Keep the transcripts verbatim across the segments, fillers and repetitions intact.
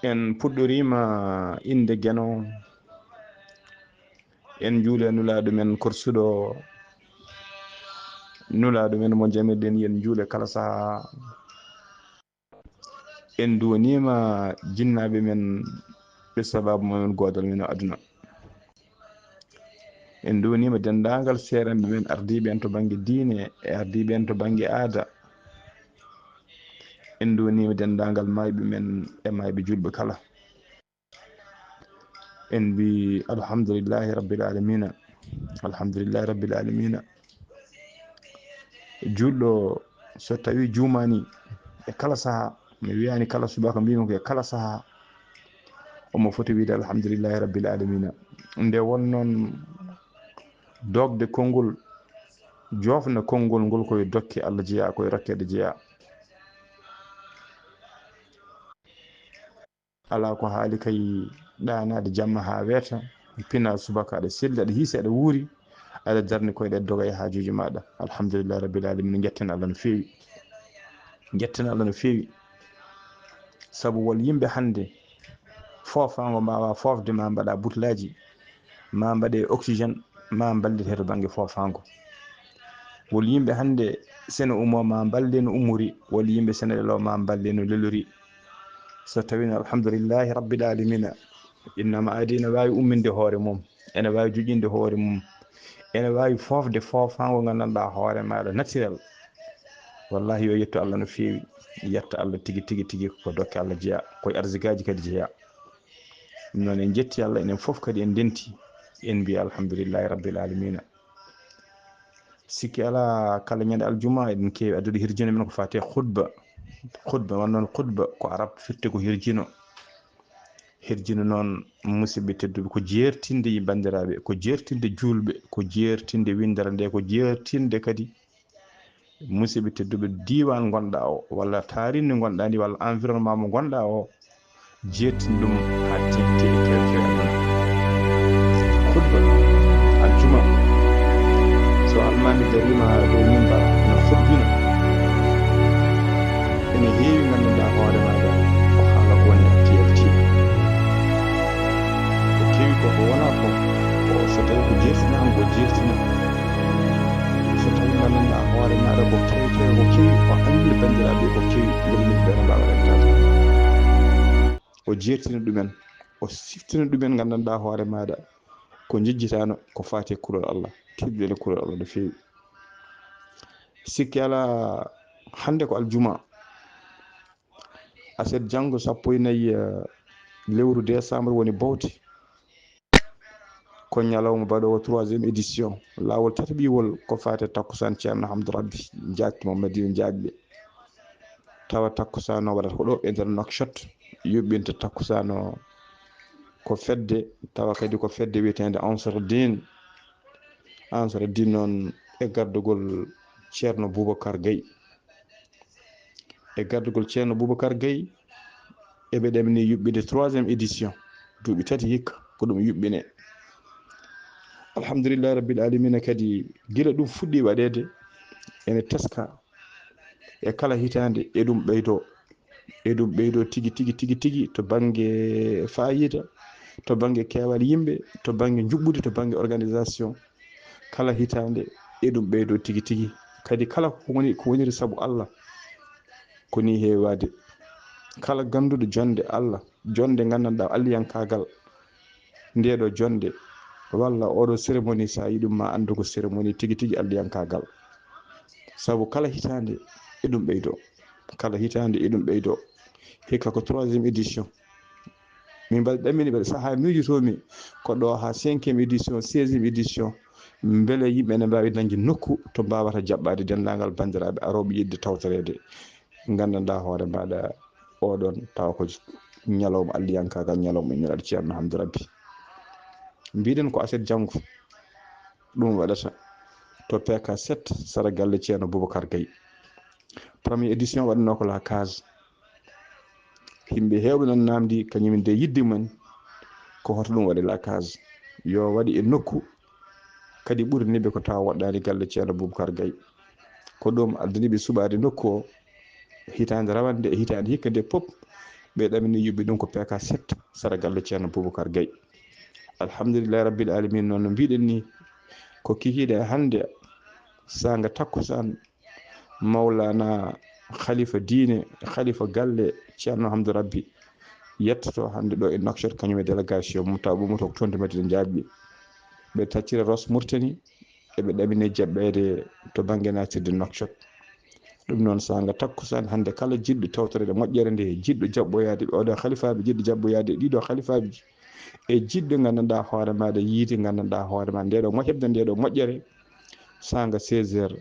En puɗɗoriima innde Geno. En njuule Nulaaɗo men korsuɗo, Nulaaɗo men mo jamirɗen, yen njuule kala sahaa. En nduwaniima jinnaaɓe men ɓe sabaabu men goodal men o aduna. En nduwaniima denndaangal seeranɓe men ardiiɓe en to bannge diine e ardiiɓe en to bannge aada. En nduwaniima denndaangal maayɓe men e maayɓe juulɓe kala. En mbi alhamdulillahi rabbil alamina. Alhamdulillahi rabbil alamina. Juulɗo, so tawi juumani e kala saha, mi wiyani kala subaka, mbimi ko e kala saha, omo foti wiide alhamdulillahi rabbil alamina. Nde won noon dogde konngol, jofna konngol ngol koye dokke Allah jeeya, koye rokkede jeeya. Alaa ko haali kay ɗaanaade jamma haa weeta, pinaa subaka aɗa selli, aɗa hiisi, aɗa wuuri, aɗa darni koyɗe, aɗa doga e haajuuji maaɗa. Alhamdulillahi rabbil alamina, njetten Allah no feewi. Njetten Allah no feewi. Sabu won yimɓe hannde, foofaango mbaawaa foofde, ma mbaɗa butlaaji, ma mbaɗe oxygène, ma mballite to bannge foofaango. Won yimɓe hannde, sene umo ma mballe no umori, won yimɓe sene lelo ma mballe no lelori. So tawino alhamdulillahi rabbil alamina, innama aadi ene waawi umminde hoore mum, ene waawi juƴinde hoore mum, ene waawi foofde foofaango nganndanɗaa hoore maaɗa naturel. Wallahi yo yettu Allah no feewi, yetta Allah tigi, tigi, tigi, ko dokke Allah jeeya, koye arzikaaji kadi jeeya. Ɗum noon en njetti Allah, enen fof kadi en ndenti, en mbiya alhamdulillahi rabbil alamina. Sikki alaa, kala ñande aljuma eɗen keewi addude hirjino men ko faati e khutba. Khutba, won noon khutba ko arab firti ko hirjino. Hirjino noon, musidɓe tedduɓe, ko jeertinde banndiraaɓe, ko jeertinde juulɓe, ko jeertinde winndere nde, ko jeertinde kadi musidɓe tedduɓe diiwaan ngonɗaa o, walla taariindi ngonɗaa ndi, walla environnement mo ngonɗaa o. Jeertin ɗum haa teeŋti e kew kew aduna. Khutba aljuma, so almaami dariima dow mimbar ene khutbina, ene heewi nganndanɗaa hoore maaɗa ko haala ko woni actualité. Ko kewi ko, ko wonaa ko, ko so tawi ko jeertina, ko jeertina. So tawi nganndanɗaa hoore maaɗa ko kewi, kewi, ko kewi, o anndi banndiraaɓe ko kewi, ngol yimɓe ɓe no mbaawa rentaade. O jeertina ɗumen, o siftina ɗumen, nganndanɗaa hoore maaɗa ko njejjitaano ko faati e kulol Allah, tiiɗuɗen e kulol Allah no feewi. Sikki alaa, hannde ko aljuma, aset janngo sappo e nayi, eh, lewru décembre woni bowte. Ko ñalawma baɗoowo troisième édition laawol tataɓiwol ko faati e takkusaan Ceerno Hamdou Rabbi Jaaj mo Madina Jaaƴɓe. Tawa takkusaan o waɗata ko ɗo e nder Nouakchott, yuɓɓinta takkusaan o ko fedde, tawa kadi ko fedde wiyeteende Ansar Din. Ansar Din noon e gardugol Ceerno Boubacar Gaye. E gardugol Ceerno Boubacar Gaye, eɓe ɗamini yuɓɓinde troisième édition, duuɓi tati hikka ko ɗum yuɓɓine. Alhamdulillahi rabbil alamina, kadi gila ɗum fuɗɗi waɗeede, ene teska e kala hitaande, e ɗum ɓeydo, e ɗum ɓeydo tigi, tigi, tigi, tigi, to bannge faayida, to bannge keewal yimɓe, to bannge njuɓɓudi, to bannge organisation. Kala hitaande e ɗum ɓeydo tigi tigi. Kadi kala ko woni, ko woniri sabu Allah, ko ni heewaade. Kala gannduɗo jonnde Allah, jonnde nganndanɗaa alliyankaagal, nde ɗo jonnde, walla oɗo cérémonie, so a yi ɗum ma anndu ko cérémonie tigi tigi alliyankaagal. Sabu kala hitaande e ɗum ɓeydo. Kala hitaande e ɗum ɓeydo. Hikka ko troisième édition. Min mbaɗi ɗammini ɓe sahaa miijotoomi ko ɗo haa cinquième édition, seizième édition, mbele yimɓe ne mbaawi dañde nokku to mbaawata jaɓɓaade denndaangal banndiraaɓe arooɓe yiɗde tawtoreede. Nganndanɗaa hoore maaɗa oɗon tawa ko ñalawma alliyankaagal, ñalawma e Nulaaɗo Ceerno Hamdou Rabbi. Mbiɗen ko aset janngo ɗum waɗata to P K sept, sara galle Ceerno Boubacar Gaye. Première édition waɗanoo ko La Case. Yimɓe heewɓe noon naamndi, kañum de yidde mum Ko hoto ɗum waɗi la case? Yo waɗi e nokku kadi ɓuri niɓe ko tawa waɗɗaani galle Ceerno Boubacar Gaye. Ko ɗum addani ɓe suɓaade nokku o. Hitaande rawande e hitaande hikka nde pop, ɓe ɗamini yuɓɓi ɗum ko P K sept sara galle Ceerno Boubacar Gaye. Alhamdulillahi Rabbil Alamin, noon no mbiɗen ni, ko kikiiɗe hannde saanga takkusaan, Mawlana Khalifa diine, Khalifa galle Ceerno Hamdou Rabbi yettoto hannde ɗo e Nouakchott, kañum e délégation mum, taw ɓe ummoto ko toon to Madina Jaaɓi. Ɓe taccira Ross Mauritanie, eɓe ɗamine jaɓɓeede to bannge natirde Nouakchott. Ɗum noon, saanga takkusaan hannde, kala jiɗɗo tawtoreede moƴƴere nde, jiɗɗo jaɓɓoyaade oɗo khalifaaɓe, jiɗɗo jaɓɓoyaade ɗiɗo khalifaaɓe, e jiɗɗo nganndanɗaa hoore maaɗa yiide, nganndanɗaa hoore ma nde ɗo mo-, heɓde nde ɗo moƴƴere, saanga seize heures,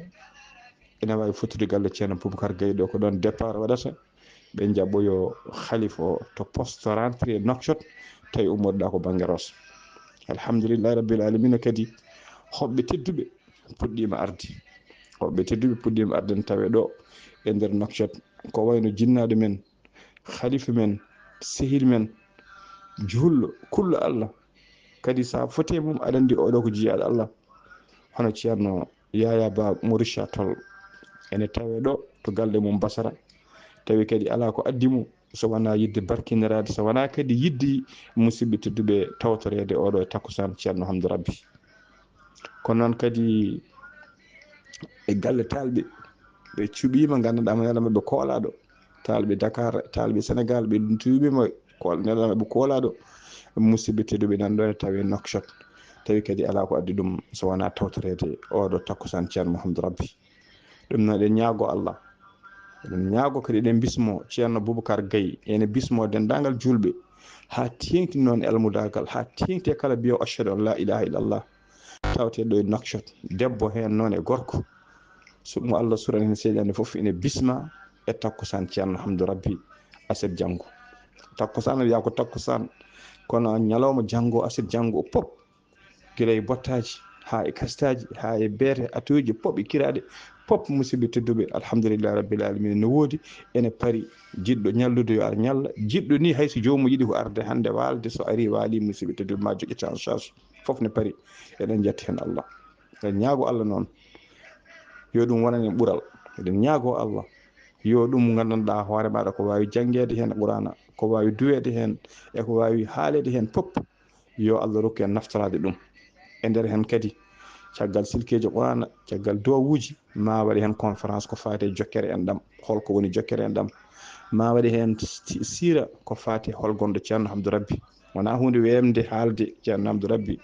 ina waawi fottude galle Ceerno Boubacar Gaye ɗo, ko ɗoon départ waɗata. Ɓe njaɓɓoyo khalifa o to poste rentrée Nouakchott, tawi ummotoɗaa ko bannge Ross. Alhamdulillahi Rabbil Alamina, kadi hoɓɓe tedduɓe puɗɗiima arde. Hoɓɓe tedduɓe puɗɗiima arde, ne tawee ɗo e nder Nouakchott, ko wayno jinnaaɗo men, khalifa men, sehil men, juulɗo, kulɗo Allah. Kadi, so a foti e mum, aɗa anndi oɗo ko jiyaaɗo Allah, hono Ceerno Yaya Ba mo Richard Toll. Ene tawee ɗo to galle mum Basara. Tawi kadi alaa ko addi mo so wonaa yiɗde barkiniraade, so wonaa kadi yiɗde musidɓe tedduɓe tawtoreede oɗo e takkusaan Ceerno Hamdou Rabbi. Ko noon kadi e galle taalɓe, ɓe cuɓiima, nganndanɗaa mo neɗɗo maɓɓe koolaaɗo. Taalɓe Dakar, taalɓe Senegaal, ɓe cuɓiima, kool-, neɗɗo maɓɓe koolaaɗo. Musidɓe tedduɓe nan ɗo ne tawi Nouakchott. Tawi kadi alaa ko addi ɗum so wonaa tawtoreede oɗo takkusaan Ceerno Mouhamadou Rabbi. Ɗum noon eɗen ñaago Allah. Eɗen ñaago kadi, eɗen bismo Ceerno Boubacar Gaye, ene bismo denndaangal juulɓe, haa teeŋti noon e almudaagal, haa teeŋti e kala mbiyo ashhadu an laa ilaaha illallah. Tawte ɗo e Nouakchott, debbo heen noon e gorko. So mo Allah surani heen seyɗaane fof ene bisma e takkusaan Ceerno Hamdou Rabbi aset janngo. Takkusaan wiyaa ko takkusaan, kono ñalawma janngo, aset janngo o pop, gila e bottaaji, haa e kastaaji, haa e beete, atuuji pop e kiraaɗe, pop musidɓe tedduɓe, alhamdulillahi rabbil alamina, no woodi, ene pari. Jiɗɗo ñallude yo ar ñalla, jiɗɗo ni hay so joomum yiɗi ko arde hannde waalde, so ari waali, musidɓe tedduɓe, ma joƴƴete en charge, fof ne pari. Eɗen njetti heen Allah. Eɗen ñaago Allah noon yo ɗum wonan en ɓural. Eɗen ñaago Allah yo ɗum nganndanɗaa hoore maaɗa ko waawi janngeede heen Qur'aana, ko waawi duweede heen, e ko waawi haaleede heen pop, yo Allah rokku en naftoraade ɗum. E nder heen kadi, caggal silkeejo Qur'aana, caggal duwawuuji, ma waɗe heen conférence ko faati e jokkere enɗam, holko woni jokkere enɗam, ma waɗe heen si-, siira ko faati e hol gonɗo Ceerno Hamdou Rabbi. Wonaa huunde weemde haalde Ceerno Hamdou Rabbi,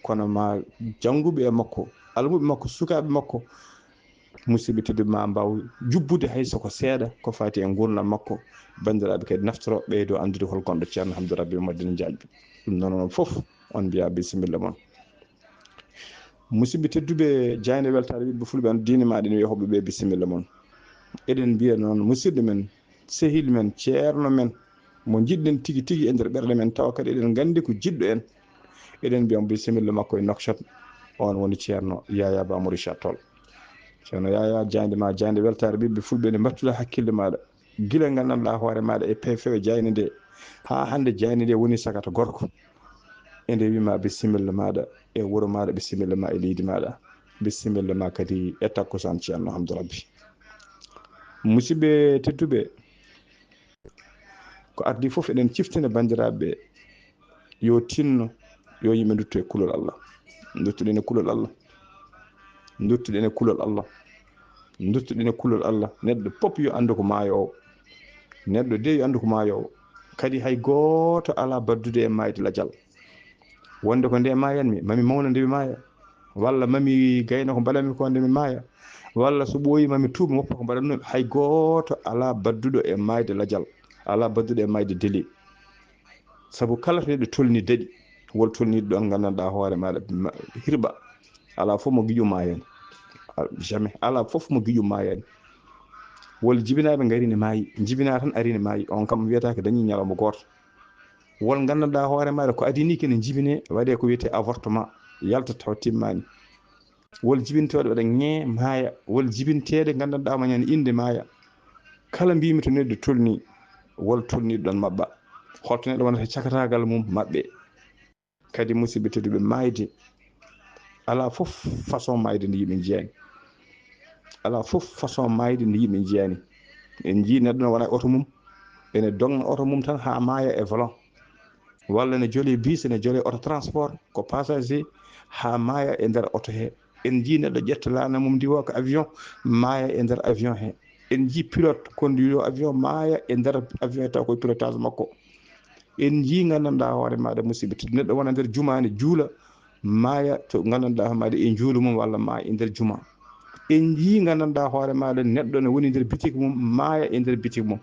kono ma jannguɓe e makko, almuɓe makko, sukaaɓe makko, musidɓe tedduɓe, ma mbaaw jubbude hay so ko seeɗa ko faati e nguurndam makko. Banndiraaɓe kadi naftoro, ɓeydo anndude hol gonɗo Ceerno Hamdou Rabbi Madina Jaaɓi. Ɗum noon, onon fof on mbiyaa bisimilla mon. Musidɓe tedduɓe, jaaynde weltaare, wiɗɓe fulɓe, an diine maaɗa ene wiya hoɓɓe ɓe bisimilla mon. Eɗen mbiya noon musidɗo men, sehil men, ceerno men, mo njiɗɗen tigi tigi e nder ɓerɗe men, tawa kadi eɗen nganndi ko jiɗɗo en. Eɗen mbiya mo bisimilla makko e Nouakchott. On woni Ceerno Yaya Ba mo Richard Toll. Ceerno Yaya, jaaynde ma, jaaynde weltaare, ɓiɓɓe fulɓe ne mbattuɗa hakkille maaɗa. Gila nganndanɗaa hoore maaɗa e peefewe jaaynde nde, haa hannde jaaynde nde woni sagata gorko. E nde wima bisimilla maaɗa e wuro maaɗa, bisimilla ma e leydi maaɗa, bisimilla ma kadi e takkusaan Ceerno Hamdou Rabbi. Musidɓe tedduɓe, ko ardi fof eɗen ciftina banndiraaɓe ɓe, yo tinno, yo yimɓe nduttu e kulol Allah. Nduttuɗen e kulol Allah. Nduttuɗen e kulol Allah. Nduttuɗen e kulol Allah. Neɗɗo pop yo anndu ko maayoowo. Neɗɗo de yo anndu ko maayoowo. Kadi hay gooto alaa baddude e maayde lajal. Wonde ko nde maayanmi, mami mawna nde mi maaya. Walla mami gayna ko mbaɗanmi ko nde mi maaya. Walla so ɓooyi mami tuuba, mi woppa ko mbaɗanmi. Hay gooto alaa badduɗo e maayde lajal. Alaa badduɗo e maayde deli. Sabu kala to neɗɗo tolni daɗi, wol tolniiɗo ɗon nganndanɗaa hoore maaɗa ma-, hirɓa. Alaa fof mo giƴo maayani. Al-, jamais. Alaa fof mo giƴo maayani. Wol jibinaaɓe ngarini maayi. Jibinaa tan arini maayi. On kam wiyata ko dañi ñalawma gooto. Wol nganndanɗaa hoore maaɗa ko adii nii kene jibinee, waɗee ko wiyetee avortement, yalta tawa timmaani. Wol jibintooɗe waɗa ŋee maaya, wol jibinteeɗe nganndanɗaa ma ñande innde maaya. Kala mbiimi to neɗɗo tolnii, wol tolniiɗo ɗon maɓɓa. Holto neɗɗo wonata cakataagal mum maɓɓe. Kadi, musidɓe tedduɓe, maayde, alaa fof façon maayde nde yimɓe njiyaani. Alaa fof façon maayde nde yimɓe njiyaani. En njii neɗɗo no wona e oto mum, ene dogna oto mum tan haa maaya e volant, walla ne jole bus, ne jole oto transport, ko passager, haa maaya e nder oto he. En njii neɗɗo ƴetta laana mum ndi wo ko avion, maaya e nder avion he. En njii pilote, conduit avion, maaya e nder avion he, taw koye pilotage makko. En njii, nganndanɗaa hoore maaɗa, musidɓe tedduɓe, neɗɗo wona nder jumaani juula, maaya to, nganndanɗaa hoore maaɗa, e njuulu mum walla maaya e nder juma. En njii, nganndanɗaa hoore maaɗa, neɗɗo ne woni nder bitik mum, maaya e nder bitik mum.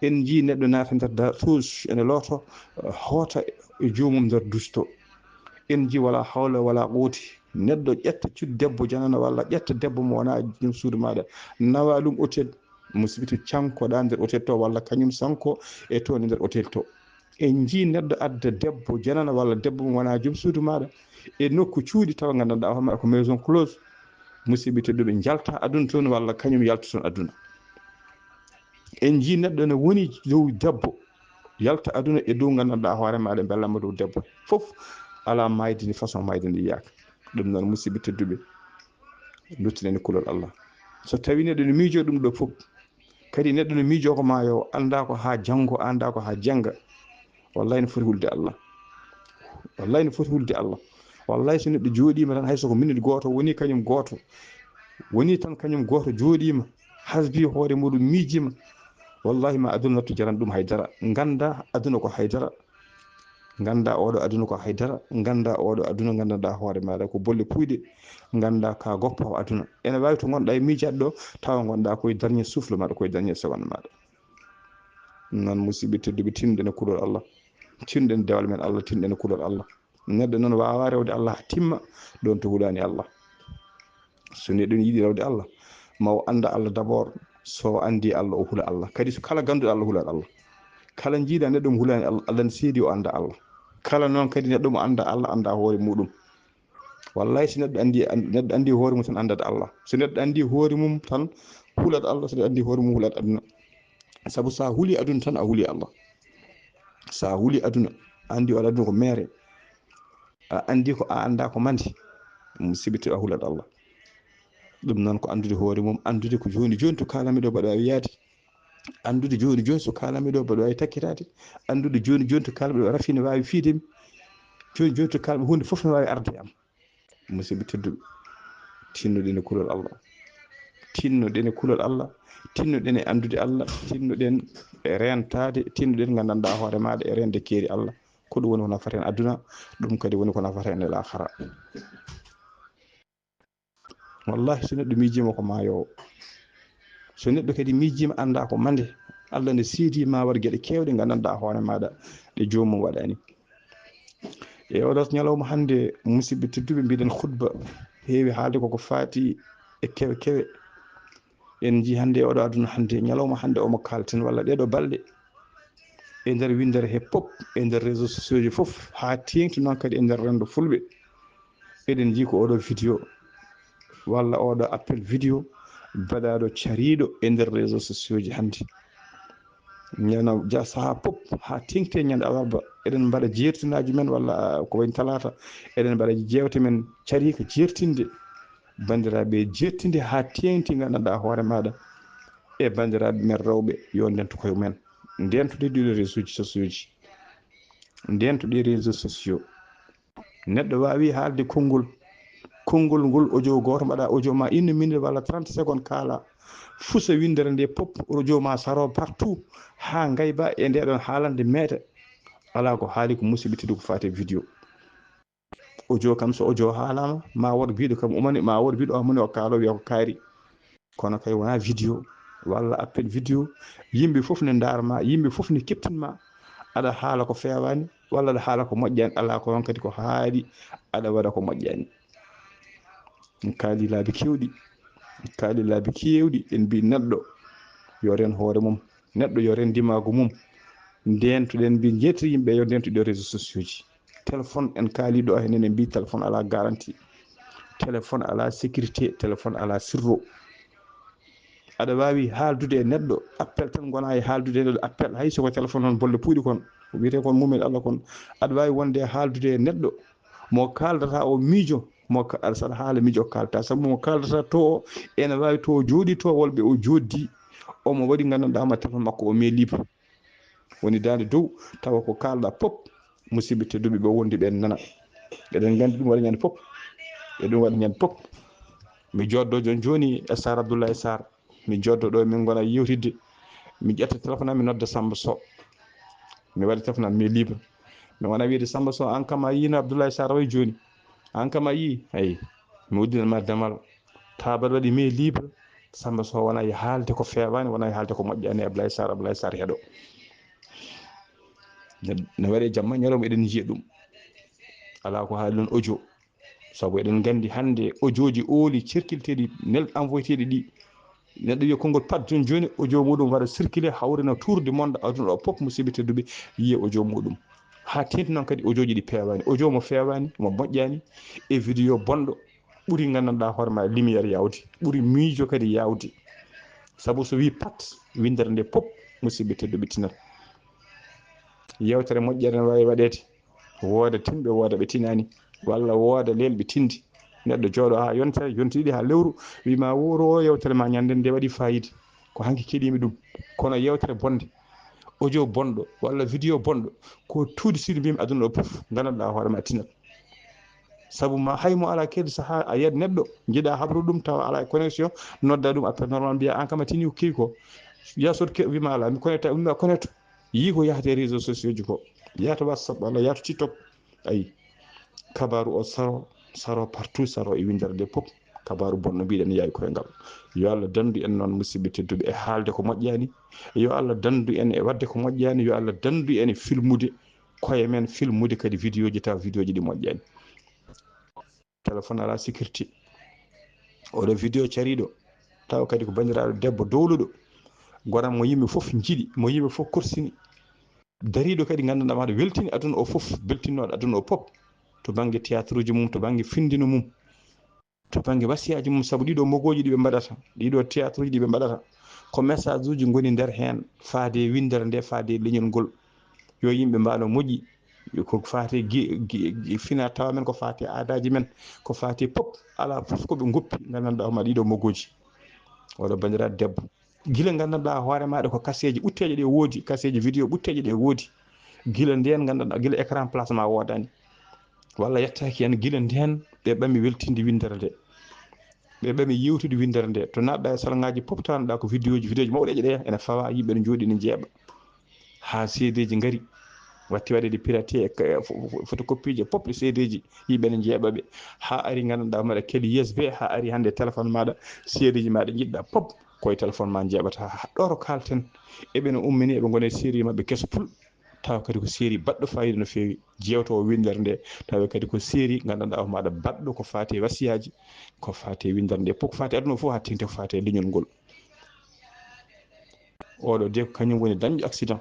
En njii neɗɗo naata nder da-, douche, ene looto, hoota e joomum nder douche to. En njii wala hawla wala quwwata. Neɗɗo ƴetta cud debbo janana walla ƴetta debbo mo wona joom suudu maaɗa, nawa ɗum hôtel, musidɓe tedduɓe, cankoɗa nder hôtel to, walla kañum sanko e toon e nder hôtel to. En njii neɗɗo adda debbo janana walla debbo mo wona joom suudu maaɗa e nokku cuuɗi tawa nganndanɗaa hoore maaɗa ko maison close. Musidɓe tedduɓe, njalta aduna toon walla kañum yalta toon aduna. En njii neɗɗo ne woni dow debbo, yalta aduna e dow nganndanɗaa hoore maaɗa, mbellamma dow debbo. Fof alaa maayde ndi, façon maayde ndi yiyaaka. Ɗum noon, musidɓe tedduɓe, luttinen e kulol Allah. So tawii neɗɗo ne miijoo ɗum ɗo fof, kadi neɗɗo ne miijoo ko maayoowo, anndaa ko haa janngo, anndaa ko haa jannga, wallahi ne foti hulde Allah. Wallahi ne foti hulde Allah. Wallahi, so neɗɗo jooɗiima tan, hay so ko minute gooto woni, kañum gooto woni tan, kañum gooto jooɗiima, hasbii hoore muɗum, miijiima, wallahi ma aduna nattu jaran ɗum hay dara. Ngannda aduna ko hay dara. Ngannda oɗo aduna ko hay dara. Ngannda oɗo aduna, nganndanɗaa hoore maaɗa ko bolle puuyɗe. Ngannda ka goppawo aduna. Ene waawi to ngonɗaa e miijaade ɗo, tawa ngonɗaa koye dernier souffle maaɗa, koye dernier seconde maaɗa. Noon, musidɓe tedduɓe, tinɗen e kulol Allah. Tinɗen dewal men Allah, tinɗen e kulol Allah. Neɗɗo noon waawaa rewde Allah haa timma, ɗoon to hulaani Allah. So neɗɗo ne yiɗi rewde Allah, ma o annda Allah d'abord. So o anndi Allah, o hula Allah. Kadi so kala gannduɗo Allah, hulat Allah. Kala njiiɗa neɗɗo mo hulaani Allah, Allah ne seedi o annda Allah. Kala noon kadi neɗɗo mo annda Allah, annda hoore muɗum. Wallahi, so neɗɗo anndi, neɗɗo anndi hoore mum tan, anndat Allah. So neɗɗo anndi hoore mum tan, hulat Allah. So neɗɗo anndi hoore mum, hulat aduna. Sabu so a huli aduna tan, a huli Allah. So a huli aduna, anndi o aduna ko mere, a anndi ko, a annda ko mande, musidɓe tedduɓe, a hulat Allah. Ɗum noon ko anndude hoore mum, anndude ko jooni jooni to kaalami ɗo mbaɗa waawi yaade. Anndude jooni jooni so kaalami ɗo mbaɗa waawi takkitaade. Anndude jooni jooni to kaalami ɗo rafi ne waawi fiide mi. Jooni jooni to kaalami huunde fof ne waawi arde e am. Musidɓe tedduɓe, tinnoɗen e kulol Allah. Tinnoɗen e kulol Allah. Tinnoɗen e anndude Allah. Tinnoɗen e reentaade. Tinnoɗen nganndanɗaa hoore maaɗa e reende keeri Allah. Ko ɗum woni ko nafata en aduna, ɗum kadi woni ko nafata en e laakhara. Wallahi, so neɗɗo miijiima ko maayoowo. So neɗɗo kadi miijiima, annda ko mande, Allah ne seedi ma waɗ geɗe keewɗe nganndanɗaa hoore maaɗa ɗe joomum waɗaani. E oɗo ñalawma hannde, musidɓe tedduɓe, mbiɗen khutba heewi haalde koko faati e kewe kewe. En njii hannde e oɗo aduna hannde, ñalawma hannde omo kaalten, walla ɗeɗo balɗe, e nder winndere he pop, e nder réseau sociaux ji fof, haa teeŋti noon kadi e nder renndo fulɓe. Eɗen njii ko oɗo vidéo, walla oɗo appel vidéo baɗaaɗo cariiɗo e nder réseau sociaux ji hannde. Ñande ja-, sahaa pop, haa teeŋti e ñande alarba, eɗen mbaɗa jeertinaaji men, walla ko wayi talaata, eɗen mbaɗa jeewte men cariika jeertinde. Banndiraaɓe, jeertinde haa teeŋti, nganndanɗaa hoore maaɗa e banndiraaɓe men rewɓe, yo ndento koye men. Ndentoɗen ɗiɗo réseau ji sociaux ji. Ndentoɗen réseau sociaux. Neɗɗo waawi haalde konngol. Konngol ngol, audio gooto mbaɗa, audio ma une minute walla trente secondes kaala. Fusa winndere nde pop, audio ma saro partout, haa ngayba e nde ɗon haalande meeta. Alaa ko haali ko musidɓe tedduɓe ko faati e vidéo. Audio kam, so audio haalaama, ma wood biiɗo kam umani, ma wood biiɗo umani o kaalo wiya ko kaari. Kono kay wonaa vidéo walla appel vidéo. Yimɓe fof ne ndaar ma, yimɓe fof ne keptin ma. Aɗa haala ko feewaani, walla aɗa haala ko moƴƴaani, alaa ko on kadi ko haaɗi, aɗa waɗa ko moƴƴaani. En kaali laabi keewɗi, en kaali laabi keewɗi, en mbii neɗɗo yo ren hoore mum, neɗɗo yo ren ndimaagu mum. Ndentoɗen, mbii njeetir yimɓe yo ndentoɗo réseau sociaux ji. Téléphone en kaali ɗo, henen en mbii téléphone alaa garantie, téléphone alaa sécurité, téléphone alaa sirru. Aɗa waawi haaldude e neɗɗo, appel tan ngonaa e haaldude e neɗɗo, appel, hay so ko téléphone, hono bolle puuɗi kon. Ko wiyetee kon mumin Allah kon, aɗa waawi wonde e haaldude e neɗɗo mo kaaldata o miijo, mo ka-, aɗa saɗa haala miijo kaalta, sabu mo kaaldata to o ene waawi to o jooɗii to wolɓe o jooɗdi, omo waɗi nganndanɗaa ma téléphone makko o met libre. Woni daande dow, tawa ko kaalɗa pop, musidɓe tedduɓe ɓe wondi ɓen nana. Eɗen nganndi ɗum waɗa ñande pop. E ɗum waɗa ñande pop. Mi jooɗo jooni jooni e Sarr Abdoulaye Sarr. Mi jooɗo ɗo, min ngona yewtidde. Mi ƴetta téléphone am, mi nodda Samba Sow. Mi waɗa téléphone am, mi libre. Mi wona wiide, "Samba Sow, an kam a yiino Abdoulaye Sarr wayi jooni? An kam a yii?" Eyi. Mi uddinan ma damal. Tawa mbaɗa waɗi met libre. Samba Sow wona e haalde ko feewaani, wona e haalde ko moƴƴaani, Abdoulaye Sarr, Abdoulaye Sarr heɗo. Ne, ne waɗe jamma, ñalawma eɗen njiya ɗum. Alaa ko haali noon audio. Sabu eɗen nganndi hannde audioji ooli circulteeɗi, nel envoyeteeɗi ɗi. Neɗɗo wiya konngol pat jooni jooni, audio muɗum waɗa circulé, hawrina tour du monde, aduna o pop, musidɓe tedduɓe, yiya audio muɗum. Haa teeŋti noon kadi audioji ɗi peewaani. Audio mo feewaani, mo moƴƴaani, e vidéo bonɗo, ɓuri nganndanɗaa hoore ma lumière yaawde, ɓuri miijo kadi yaawde. Sabu so wii pat, winndere nde pop, musidɓe tedduɓe, tinat. Yewtere moƴƴere ne waawi waɗeede, wooda tinɓe, wooda ɓe tinaani, walla wooda lelɓe tinndi. Neɗɗo jooɗo haa yontere, yonti ɗiɗi haa lewru, wii ma, "Wuro o yewtere ma ñande nde waɗi faayiida. Ko hanki keɗiimi ɗum." Kono yewtere bonde, audio bonɗo, walla vidéo bonɗo, ko tout de suite mbimi aduna o puf, nganndanɗaa hoore ma tinat. Sabu ma hay mo alaa kadi sahaa a yiyat neɗɗo, njiɗa habrude ɗum tawa alaa e connexion, nodda ɗum appel normal, mbiya, "An kam a tini ko kewi ko." Ya sot ke, wii ma alaa, mi connecté, wii ma connecté. Yii ko yahata e réseaux sociaux ji ko. Yahata WhatsApp, walla yahata TikTok. Ayi. Kabaaru o saro, saro partout, saro e winndere nde pop. Kabaaru bonɗo mbiɗen yawi koye ngal. Yo Allah dandu en noon, musidɓe tedduɓe, e haalde ko moƴƴaani. Yo Allah dandu en e waɗde ko moƴƴaani. Yo Allah dandu en e filmude koye men, filmude kadi vidéoji, tawa vidéoji ɗi moƴƴaani. Téléphone alaa sécurité. Oɗo vidéo cariiɗo, tawa kadi ko banndiraaɗo debbo dowluɗo, goram mo yimɓe fof njiɗi, mo yimɓe fof korsini. Dariiɗo kadi nganndanɗaa maɗa weltini aduna o fof, beltinnooɗo aduna o pop. To bannge théâtre uji mum, to bannge findino mum, to bannge wasiyaaji mum, sabu ɗiɗo mogooji ɗi ɓe mbaɗata, ɗiɗo théâtre uji ɗi ɓe mbaɗata, ko message uji ngoni nder heen, faade e winndere nde, faade e leñol ngol. Yo yimɓe mbaalo moƴƴi, ko faate gi-, gi-, gi-, fina tawa men, ko faate aadaaji men, ko faate pop, alaa fof ko ɓe ngoppi, nganndanɗaa hooma ɗiɗo mogooji. Oɗo banndiraaɗo debbo, gila nganndanɗaa hoore maaɗa ko kaseeji ɓutteeje ɗe woodi, kaseeji vidéo ɓutteeje ɗe woodi. Gila ndeen nganndanɗaa, gila écran place ma woodaani. Walla yettaaki heen, gila ndeen ɓe ɓami weltinde winndere nde. Ɓe ɓami yewtude winndere nde. To naatɗa e salngaaji pop, tawanɗa ko vidéoji, vidéoji mawɗeeje ɗe ene fawa, yimɓe ne njooɗi, ne njeeɓa. Haa seedeeji ngari, watti waɗeede piraté e ka-, fo-, fo-, photocopieji e pop ɗe seedeeji, yimɓe ne njeeɓa ɓe. Haa ari nganndanɗaa maɗa keli U S B, haa ari hannde téléphone maɗa, seedeeji maɗa njiɗɗa pop, koye téléphone ma njeeɓata. Haa ɗo to kaalten, eɓe no ummini, eɓe ngona e série maɓɓe keso pul. Tawa kadi ko série baɗɗo faayiida no feewi, jewtowo winndere nde, tawa kadi ko série nganndanɗaa hooma baɗɗo ko faati e wasiyaaji, ko faati e winndere nde, ko faati e aduna o fof, haa teeŋti ko faati e leñol ngol. Oɗo de ko kañum woni dañɗo accident.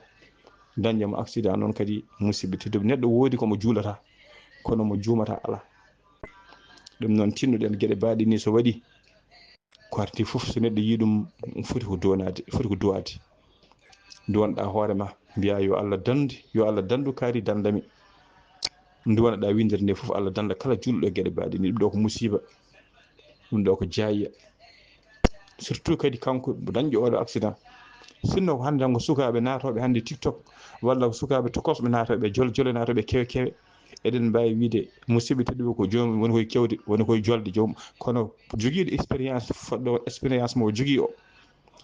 Dañde mo accident noon kadi, musidɓe tedduɓe, neɗɗo woodi ko mo juulata, kono mo juumata alaa. Ɗum noon, tinnoɗen geɗe baaɗe ni, so waɗi, ko arti fof, so neɗɗo yii ɗum, foti ko duwanaade, foti ko duwaade. Duwanɗa hoore ma, mbiya, "Yo Allah dandu, yo Allah dandu kaari dandami." Duwanɗa winndere nde fof, Allah danda kala juulɗo e geɗe baaɗe ni. Ɗum ɗo ko musiba, ɗum ɗo ko jaayiya. Surtout kadi kanko dañɗo oɗo accident. Sinno ko hannde tan ko sukaaɓe naatooɓe hannde TikTok, walla ko sukaaɓe tokosɓe naatooɓe, jol-, jole naatooɓe kewe kewe, eɗen mbaawi wiyde, musidɓe tedduɓe, ko joomum woni koye kewde, woni koye jolde joomum. Kono jogiiɗo expérience, fodde on expérience mo o jogii o,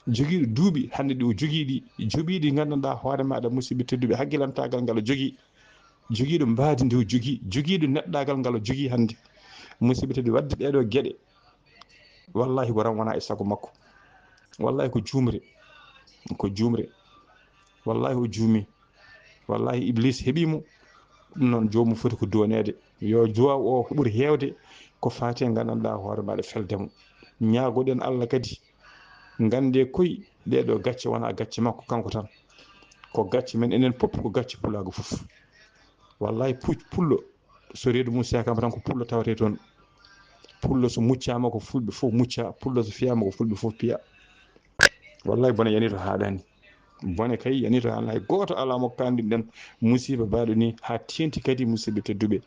jogiiɗo duuɓi hannde ɗi o jogii ɗi, jogiiɗi nganndanɗaa hoore maaɗa, musidɓe tedduɓe, hakkilantaagal ngal o jogii, jogiiɗo mbaadi ndi o jogii, jogiiɗo neɗɗaagal ngal o jogii hannde. Musidɓe tedduɓe, waɗde ɗeeɗo geɗe, wallahi ko ram wonaa e sago makko. Wallahi ko juumre, ko juumre. Wallahi o juumi. Wallahi Iblis heɓii mo. Ɗum noon, joomum foti ko duwaneede. Yo duwaaw o ko ɓuri heewde ko faati e nganndanɗaa hoore maaɗa felde mo. Ñaagoɗen Allah kadi, nganndee koy ɗeeɗo gacce wonaa gacce makko kanko tan. Ko gacce men enen pop, ko gacce pulaagu fof. Wallahi puc-, pullo, so reedu mum seekaama tan ko pullo tawetee toon. Pullo so muccaama ko fulɓe fof mucca, pullo so fiyaama ko fulɓe fof piya. Wallahi bone yani to haaɗaani. Bone kay yani to, hay gooto alaa mo kaandirɗen musiiba baaɗo ni, haa teeŋti kadi, musidɓe tedduɓe,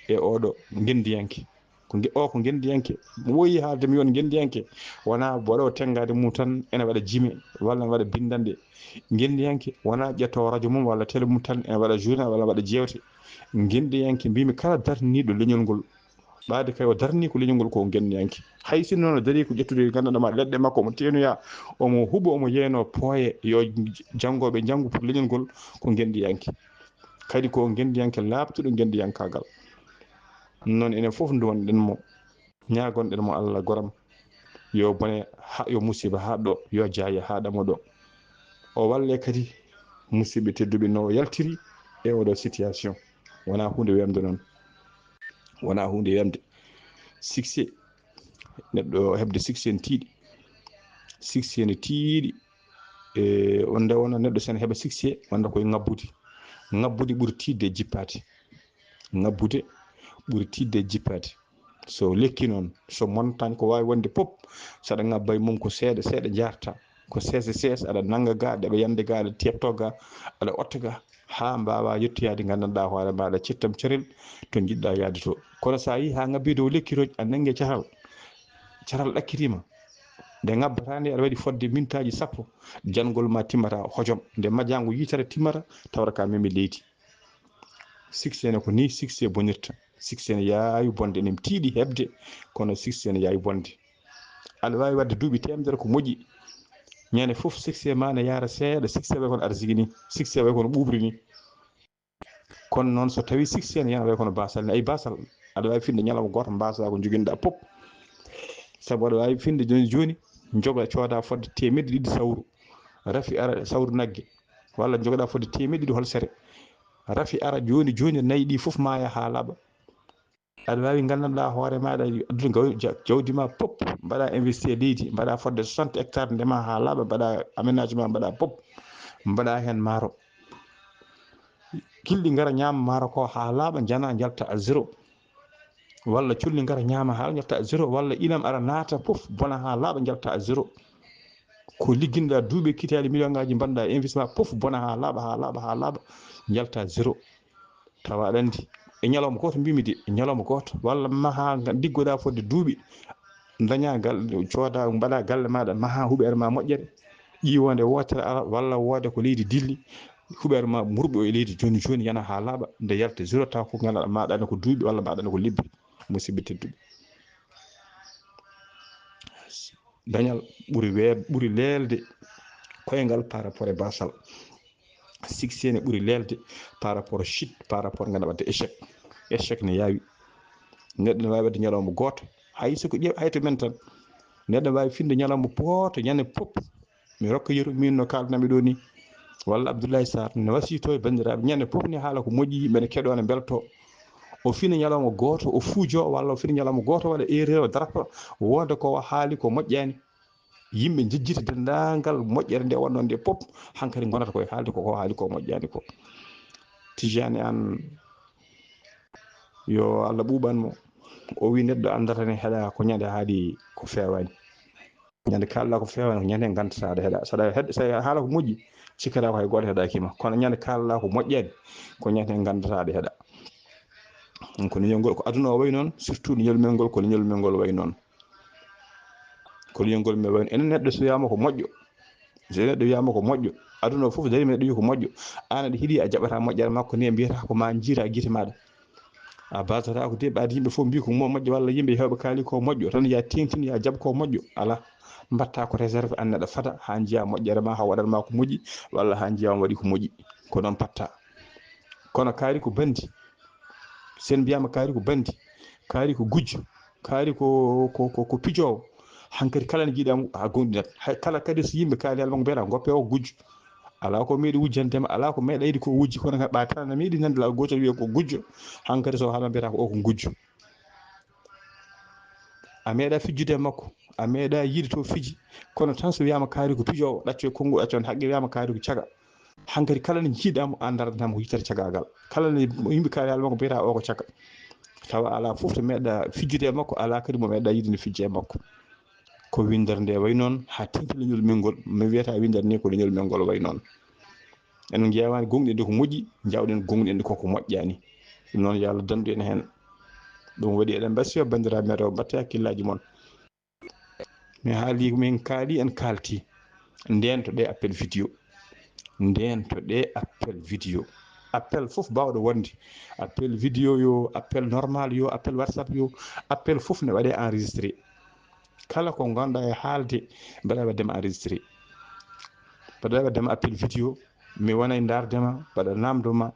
e oɗo ngenndiyanke. Ko nge-, o ko ngenndiyanke. Ɓooyi haalde mi won ngenndiyanke, wonaa waɗoowo tenngaade mum tan ene waɗa jime walla ene waɗa binndanɗe. Ngenndiyanke wonaa ƴettoowo rajo mum walla tele mum tan ene waɗa journal walla waɗa jeewte. Ngenndiyanke, mbiymi kala darniiɗo leñol ngol, ɓaade kay o darnii ko leñol ngol, ko ngenndiyanke. Hay sinno no darii ko ƴettude, nganndanɗaa ma, leɗɗe makko, omo teenoya, omo huɓa, omo yeeyno pooye, yo janngooɓe njanngu pour leñol ngol, ko ngenndiyanke. Kadi ko ngenndiyanke laaɓtuɗo ngenndiyankaagal. Noon enen fof nduwanɗen mo, ñaagonɗen mo Allah goram, yo bone ha-, yo musiiba haaɗ ɗo, yo jaaye haaɗa mo ɗo. O walle kadi, musidɓe tedduɓe, no o yaltiri e oɗo situation. Wonaa huunde wemde noon. Wonaa huunde wemde. Succès, neɗɗo heɓde succès ne tiiɗi. Succès ne tiiɗi. E, wonde wona neɗɗo sen heɓa succès, wonda koye ŋabbude. Ŋabbude ɓuri tiiɗde e jippaade. Ŋabbude ɓuri tiiɗde e jippaade. So lekki noon, so montagne, ko waawi wonde pop, so aɗa ŋabba e mum ko seeɗa seeɗa njaarta, ko seesa seesa, aɗa nannga ga, aɗa yande ga, aɗa tepto ga, aɗa otta ga, haa mbaawa yettoyaade, nganndanɗaa hoore maaɗa, cettam carel to njiɗɗaa yaade to. Kono so a yii haa ŋabbi dow lekki to, a nanngi caral, caral ɗakkitiima, nde ŋabbataa nde, aɗa waɗi fodde mintaaji sappo, janngol ma timmata hojom. Nde majjaango yitere timmata, tawata ka memi leydi. Succès ne ko nii succès bonirta. Succès ne yaawi bonde, enen tiiɗi heɓde, kono succès ne yaawi bonde. Aɗa waawi waɗde duuɓi teemedere ko moƴƴi. Ñande fof succès ma ne yaara seeɗa, succès wayi kono arsigi ni, succès wayi kono ɓuuɓri ni. Kono noon so tawii succès ne yana wayi kono baasal ni, ayi baasal, aɗa waawi finde ñalawma gooto mbaasaa ko njoginɗaa pop. Sabu aɗa waawi finde jooni jooni, joga cooda fodde teemedde ɗiɗi sawru, rafi ara sawru nagge, walla jogoɗaa fodde teemedde ɗiɗi holsere, rafi ara jooni jooni, nayi ɗi fof maaya haa laaɓa. Aɗa waawi nganndanɗaa hoore maaɗa, addude ngaw-, ja-, jawdi ma pop, mbaɗa investir e leydi, mbaɗa fodde soixante hectares, ndema haa laaɓa, mbaɗa aménagement, mbaɗa pop, mbaɗa heen maaro. Gilɗi ngara ñaama maaro ko haa laaɓa, njana njalta à zéro. Walla colli ngara ñaama haa njalta à zéro, walla ilam ara naata pop, bona haa laaɓa, njalta à zéro. Ko ligginɗa duuɓi, kitaali, million ngaaji mbaɗɗa e investissement pop, bona haa laaɓa, haa laaɓa, haa laaɓa, njalta zéro. Tawa aɗa anndi, e ñalawma gooto mbimi de, e ñalawma gooto, walla maha nga-, liggoɗa fodde duuɓi, daña gal-, cooda, mbaɗa galle maaɗa, maha huɓeere ma moƴƴere, ƴiwonde wootere ara, walla wooda ko leydi dilli, huɓeere ma murɓo e leydi jooni jooni yana haa laaɓa, nde yalta zéro, taw ko ngal maɗa ne ko duuɓi walla maɗa ne ko lebbi, musidɓe tedduɓe. Dañal ɓuri wee-, ɓuri leelde koyngal par rapport e basal. Succès ne ɓuri leelde par rapport chute, par rapport ngana wadde échec. Échec ne yaawi. Neɗɗo ne waawi wadde ñalawma gooto. Hay so ko ƴeew, hay to men tan. Neɗɗo ne waawi finde ñalawma gooto, ñande pop. Mi rokka yeru, min no kaaldanmi ɗo ni. Walla Abdoulaye Sarr ne wasiyto e banndiraaɓe. Ñande pop ni haala ko moƴƴi, yimɓe ne keɗoo, ne mbeltoo. O fina ñalawma gooto, o fuujoo, walla o fina ñalawma gooto, waɗa erreur, o darta, wooda ko o haali ko moƴƴaani. Yimɓe njejjita denndaangal moƴƴere nde wonnoo nde pop, hankadi ngonata koye haalde ko, ko haali ko moƴƴaani ko. Tijani Aan, yo Allah ɓuuɓan mo. O wi neɗɗo anndata ne heɗa ko ñande haali ko feewaani. Ñande kaalɗa ko feewaani, ko ñande nganndataa aɗa heɗa. Saɗa heɗ-, sa haala ko moƴƴi, cikkata ko hay gooto heɗaaki ma. Kono ñande kaalɗa ko moƴƴaani, ko ñande nganndataa aɗa heɗa. Ko leñol ngol, ko aduna o wayi noon, surtout leñol men ngol, ko leñol men ngol wayi noon. Ko leñol ngol men wayi noon. Enen neɗɗo so wiyaama ko moƴƴo, so neɗɗo wiyaama ko moƴƴo, aduna o fof darii, neɗɗo wiyi ko moƴƴo. Aan aɗa heɗii, a jaɓataa moƴƴere makko ni, mbiyata ko ma njiira gite maaɗa. A baasataako de, ɓaade yimɓe fof mbii ko mo moƴƴo, walla yimɓe heewɓe kaali ko moƴƴo, tan ya teeŋtin, ya jaɓ ko moƴƴo. Alaa, mbaɗtaa ko réserve, aan neɗɗo fada haa njiyaa moƴƴere ma, haa waɗan ma ko moƴƴi, walla haa njiyaa waɗi ko moƴƴi. Ko noon mbaɗtaa. Kono kaari ko banndi, sen mbiyaama kaari ko banndi, kaari ko gujjo, kaari ko, ko, ko, ko pijoowo, hankadi kala ne jiiɗa mo, a goonɗinat. Hay kala kadi so yimɓe kaali haala makko, mbiyata ngoppe o gujjo. Alaa ko meeɗi wujjande ma, alaa ko meeɗa yiɗi ko wujji, kono kadi ɓa tan a meeɗi nande laawol gootol wiya ko gujjo. Hankadi so haala mbiyata ko o ko gujjo. A meeɗa fijjude e makko, a meeɗa yiide to fiji, kono tan so wiyaama kaari ko pijoowo, ɗacco e konngu, ɗacco on haqqe, wiyaama kaari ko caga. Hankadi kala ne jiiɗa mo, an daranta mo ko yitere cagaagal. Kala ne yimɓe kaali haala makko, mbiyata o ko caga. Tawa alaa fof to meeɗa fijjude e makko, alaa kadi mo meeɗa yiide ne fijja e makko. Ko winndere nde wayi noon, haa teeŋti leñol men ngol, mi wiyata winndere ni ko leñol men ngol wayi noon. En njeewaani gonɗinɗo ko moƴƴi, njawɗen gonɗinɗo ko ko moƴƴaani. Ɗum noon, yo Allah danndu en heen. Ɗum waɗi eɗen mbasiya banndiraaɓe men rewɓe, mbaɗte hakkillaaji mon. Mi haali, min kaali, en kaalti. Ndeentoɗee appel vidéo. Ndeentoɗee appel vidéo. Appel fof baawɗo wonde. Appel vidéo yo, appel normal yo, appel WhatsApp yo, appel fof ne waɗee enregistré. Kala ko ngonɗaa e haalde, mbaɗa waɗde ma enregistré. Mbaɗa waɗde ma appel vidéo. Mi wona e ndaarde ma, mbaɗa naamndo ma,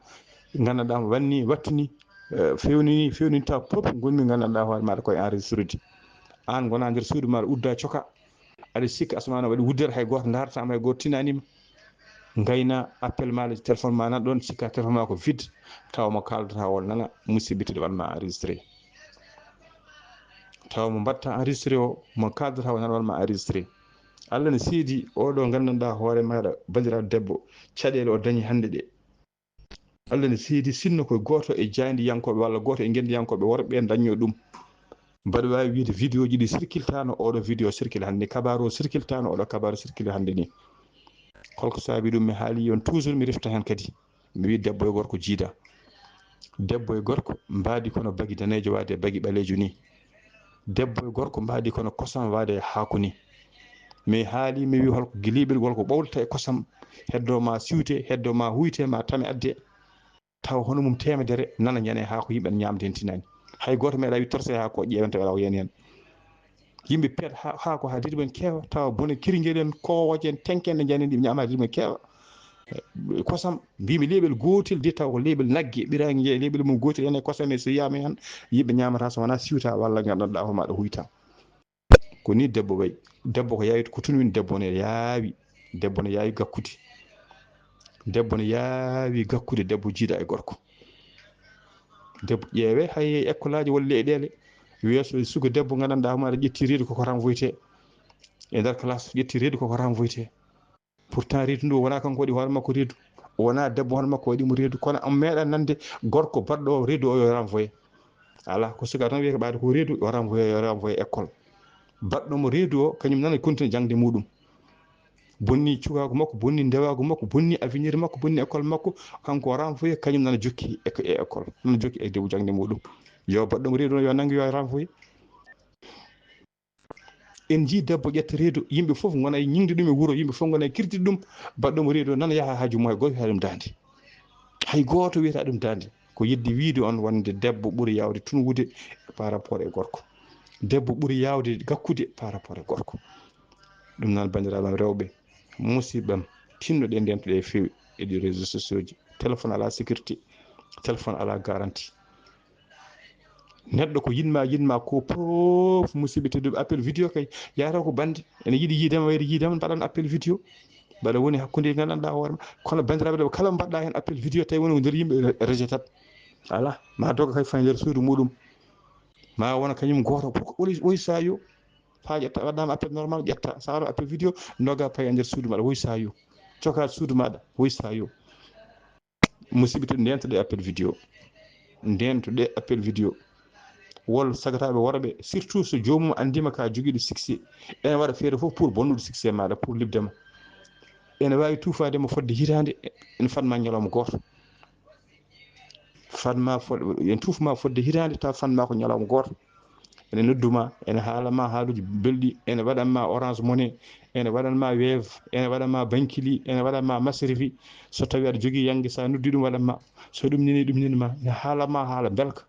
nganndanɗaa mo wanni, wattuni, eh, fewnini, fewnini taw pop ngonmi nganndanɗaa hoore maaɗa koye enregistré. Aan ngona nder suudu maaɗa, udda coka. Aɗa sikka asamaana waɗi wuddere, hay gooto ndaarata ma, hay gooto tinaani ma. Ngayna appel ma, téléphone ma nan ɗoon, sikka téléphone ma ko vide, tawa mo kaaldata o nana, musidɓe tedduɓe, waɗ ma enregistré. Tawa mo mbaɗta enregistré o, mo kaaldata o nana, waɗ ma enregistré. Allah ne seedi oɗo nganndanɗaa hoore maaɗa, banndiraaɗo debbo, caɗeele o dañi hannde ɗe. Allah ne seedi, sinno ko gooto e jaayndiyankooɓe walla gooto e ngenndiyankooɓe worɓe ɓe dañnoo ɗum. Mbaɗa waawi wiyde vidéo ji ɗi circultaano, oɗo vidéo circule hannde ni, kabaaru o circultaano, oɗo kabaaru circule hannde ni. Holko saabi ɗum? Mi haali on toujours, mi refta heen kadi. Mi wiyi debbo e gorko jiida. Debbo e gorko mbaadi kono bagi daneejo waade e bagi ɓaleejo ni. Debbo e gorko mbaadi kono kosam waade e haako ni. Mi haali, mi wiyi holko leeɓel, holko ɓowlata e kosam, heddo ma siwte, heddo ma huyte, ma tame adde. Taw hono mum teemedere nana ñande haako yimɓe ne ñaamde heen tinaani. Hay gooto meeɗa wi torse haako o ƴeewante wala o yani heen. Yimɓe peet ha-, haako haa didi men keewa, tawa bone kirngel en, koowaje en, tenke en, ne njani ɗi ñaama didi men keewa. Eh, kosam, mbimi leeɓel gootel de, taw ko leeɓel nagge, ɓiraange nje-, leeɓel mum gootel, ene kosam e so yiyaama heen, yimɓe ñaamata so wonaa siwta walla nganndanɗaa hoore maaɗa huyta. Ko ni debbo wayi. Debbo ko yaawi, ko tun woni debbo ne yaawi. Debbo ne yaawi gakkude. Debbo ne yaawi gakkude, debbo jiida e gorko. Debbo ƴeewe hay e école aji walla leyɗeele. Wiye so suka debbo nganndanɗaa hoore maaɗa ƴetti reedu koko renvoyte. E nder classe ƴetti reedu koko renvoyte. Pourtant reedu ndu wonaa kanko waɗi hoore makko reedu. Wonaa debbo hono makko waɗi mo reedu. Kono on meeɗa nande gorko baɗɗo reedu o yo renvoyé. Alaa, ko suka tan wiyata ɓaade ko reedu, yo renvoyé, yo renvoyé école. Baɗɗo mo reedu o, kañum nana continue jaŋde muɗum. Bonni cukaagu makko, bonni ndewaagu makko, bonni avenir makko, bonni école makko, kanko o renvoyé, kañum nana jokki e, e école, nana jokki e debbo jaŋde muɗum. Yo baɗɗo mo reedu o yo nanngu, yo renvoyé. En njii debbo ƴetta reedu, yimɓe fof ngona e ñiŋde ɗum e wuro, yimɓe fof ngona e kirtide ɗum, baɗɗo mo reedu o nana yaha haaju mum, hay gooto wiyata ɗum daande. Hay gooto wiyata ɗum daande. Ko yiɗde wiyde on wonde debbo ɓuri yaawde tunwude par rapport e gorko. Debbo ɓuri yaawde gakkude par rapport e gorko. Ɗum noon, banndiraaɓe am rewɓe, musidɓe am, tinnoɗen ndeentoɗen e feewi e ɗi réseaux sociaux ji. Téléphone alaa sécurité, téléphone alaa garantie. Neɗɗo ko yiɗma, yiɗma ko poof, musidɓe tedduɓe, appel vidéo kay yahata ko bannde. Ene yiɗi yiidema, wayde yiidema, mbaɗan appel vidéo. Mbaɗa woni hakkunde nganndanɗaa hoore ma. Kono banndiraaɓe rewɓe, kala mbaɗɗa heen appel vidéo, tawi woni ko nder yimɓe re-, rejetat. Alaa, ma doga kay fay nder suudu muɗum. Ma wona kañum gooto, pourquoi woy, woy sayo? Faa ƴetta, waɗɗaama appel normal, ƴetta. Sa waɗa appel vidéo, ndoga pay e nder suudu maaɗa, woy sayo. Coka suudu maaɗa, woy sayo. Musidɓe tedduɓe, ndeentoɗen appel vidéo. Ndeentoɗen appel vidéo. Wol sagataaɓe worɓe, surtout so joomum anndiima ka jogiiɗo succès. Ene waɗa feere fof pour bonnude succès maaɗa, pour liɓde ma. Ene waawi tuufaade mo fodde hitaande, ene fadma ñalawma gooto. Fadma fod-, en tuufma fodde hitaande, taw fadma ko ñalawma gooto. Ene nodduma, ene haalama haaluuji belɗi, ene waɗanma Orange Money, ene waɗanma Wave, ene waɗanma Bankili, ene waɗanma Masrifi. So tawi aɗa jogii yannge, sa noddi ɗum waɗanma. So ɗum nini, ɗum ninma. Ene haalama haala belka.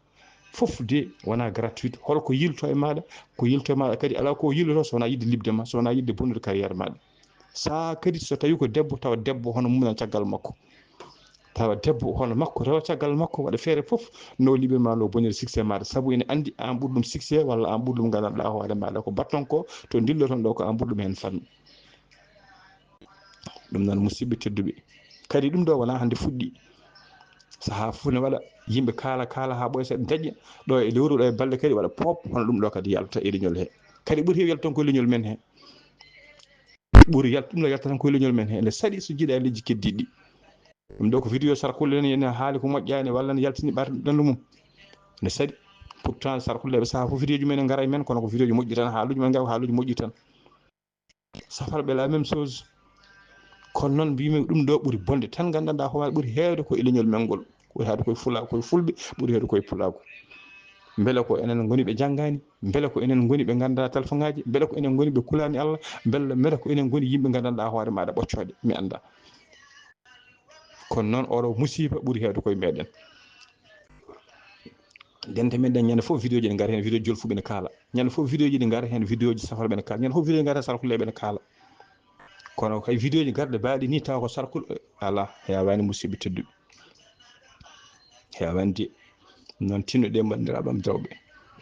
Fof de wona gratuit. Holko yilto e maaɗa? Ko yilto e maaɗa kadi, alaa ko yilto so wona yiɗde liɓde ma, so wona yiɗde bonnude carrière maaɗa. Sa kadi, so tawi ko debbo, tawa debbo hono mum nana caggal makko. Tawa debbo hono makko rewa caggal makko, waɗa feere fof no liɓirma, no bonira succès maaɗa, sabu ene anndi an ɓuri ɗum succès walla an ɓuri ɗum nganndanɗaa hoore maaɗa ko batton ko, to dilloton ɗo ko an ɓuri ɗum heen fannu. Ɗum noon, musidɓe tedduɓe, kadi ɗum ɗo wonaa hannde fuɗɗi. Sahaa fof ne waɗa, yimɓe kaala, kaala haa ɓooya seeɗa, daƴƴa ɗo e lewru ɗo e balɗe kadi waɗa pop, hono ɗum ɗo kadi yalta e leñol he. Kadi ɓuri heewi yalta tan ko leñol men he. Ɓuri yalt-, ɗum ɗo yalta tan ko e leñol men he. Ene saɗi so jiiɗa e leydi keddiiɗi. Ɗum ɗo ko vidéo sarkulle, ene haali ko moƴƴaani walla ne yaltini ɓernde mum. Ene saɗi. Pourtant sarkulleeɓe sahaa fof vidéo ji men ne ngara e men, kono ko vidéo ji moƴƴi tan, haaluuji men ngara ko haaluuji moƴƴi tan. Safarɓe la même chose. Kono noon mbimi ɗum ɗo ɓuri bonde tan, nganndanɗaa hoore ɓuri heewde ko e leñol men ngol, ɓuri heewde koye fula, koye fulɓe, ɓuri heewde koye pulaaku. Mbele ko enen ngoni ɓe janngaani? Mbele ko enen ngoni ɓe nganndaa telefon ngaaji? Mbele ko enen ngoni ɓe kulaani Allah? Mbele, mbele ko enen ngoni yimɓe nganndanɗaa hoore maaɗa ɓoccooɗe? Mi anndaa. Kono noon oɗo musiba ɓuri heewde koye meɗen. Dente men ɗen ñande fof vidéo ji ɗi ngara heen, vidéo jolfu ɓene kaala. Ñande fof vidéo ji ɗi ngara heen, vidéo ji safara ɓene kaala. Ñande fof vidéo ji ngara heen, sarkulle ɓene kaala. Kono kay vidéo ji garɗe baaɗi ni tawa ko sarkul, ala, heewani musidɓe tedduɓe. Heewani de. Noon tinno ɗe banndiraaɓe am rewɓe.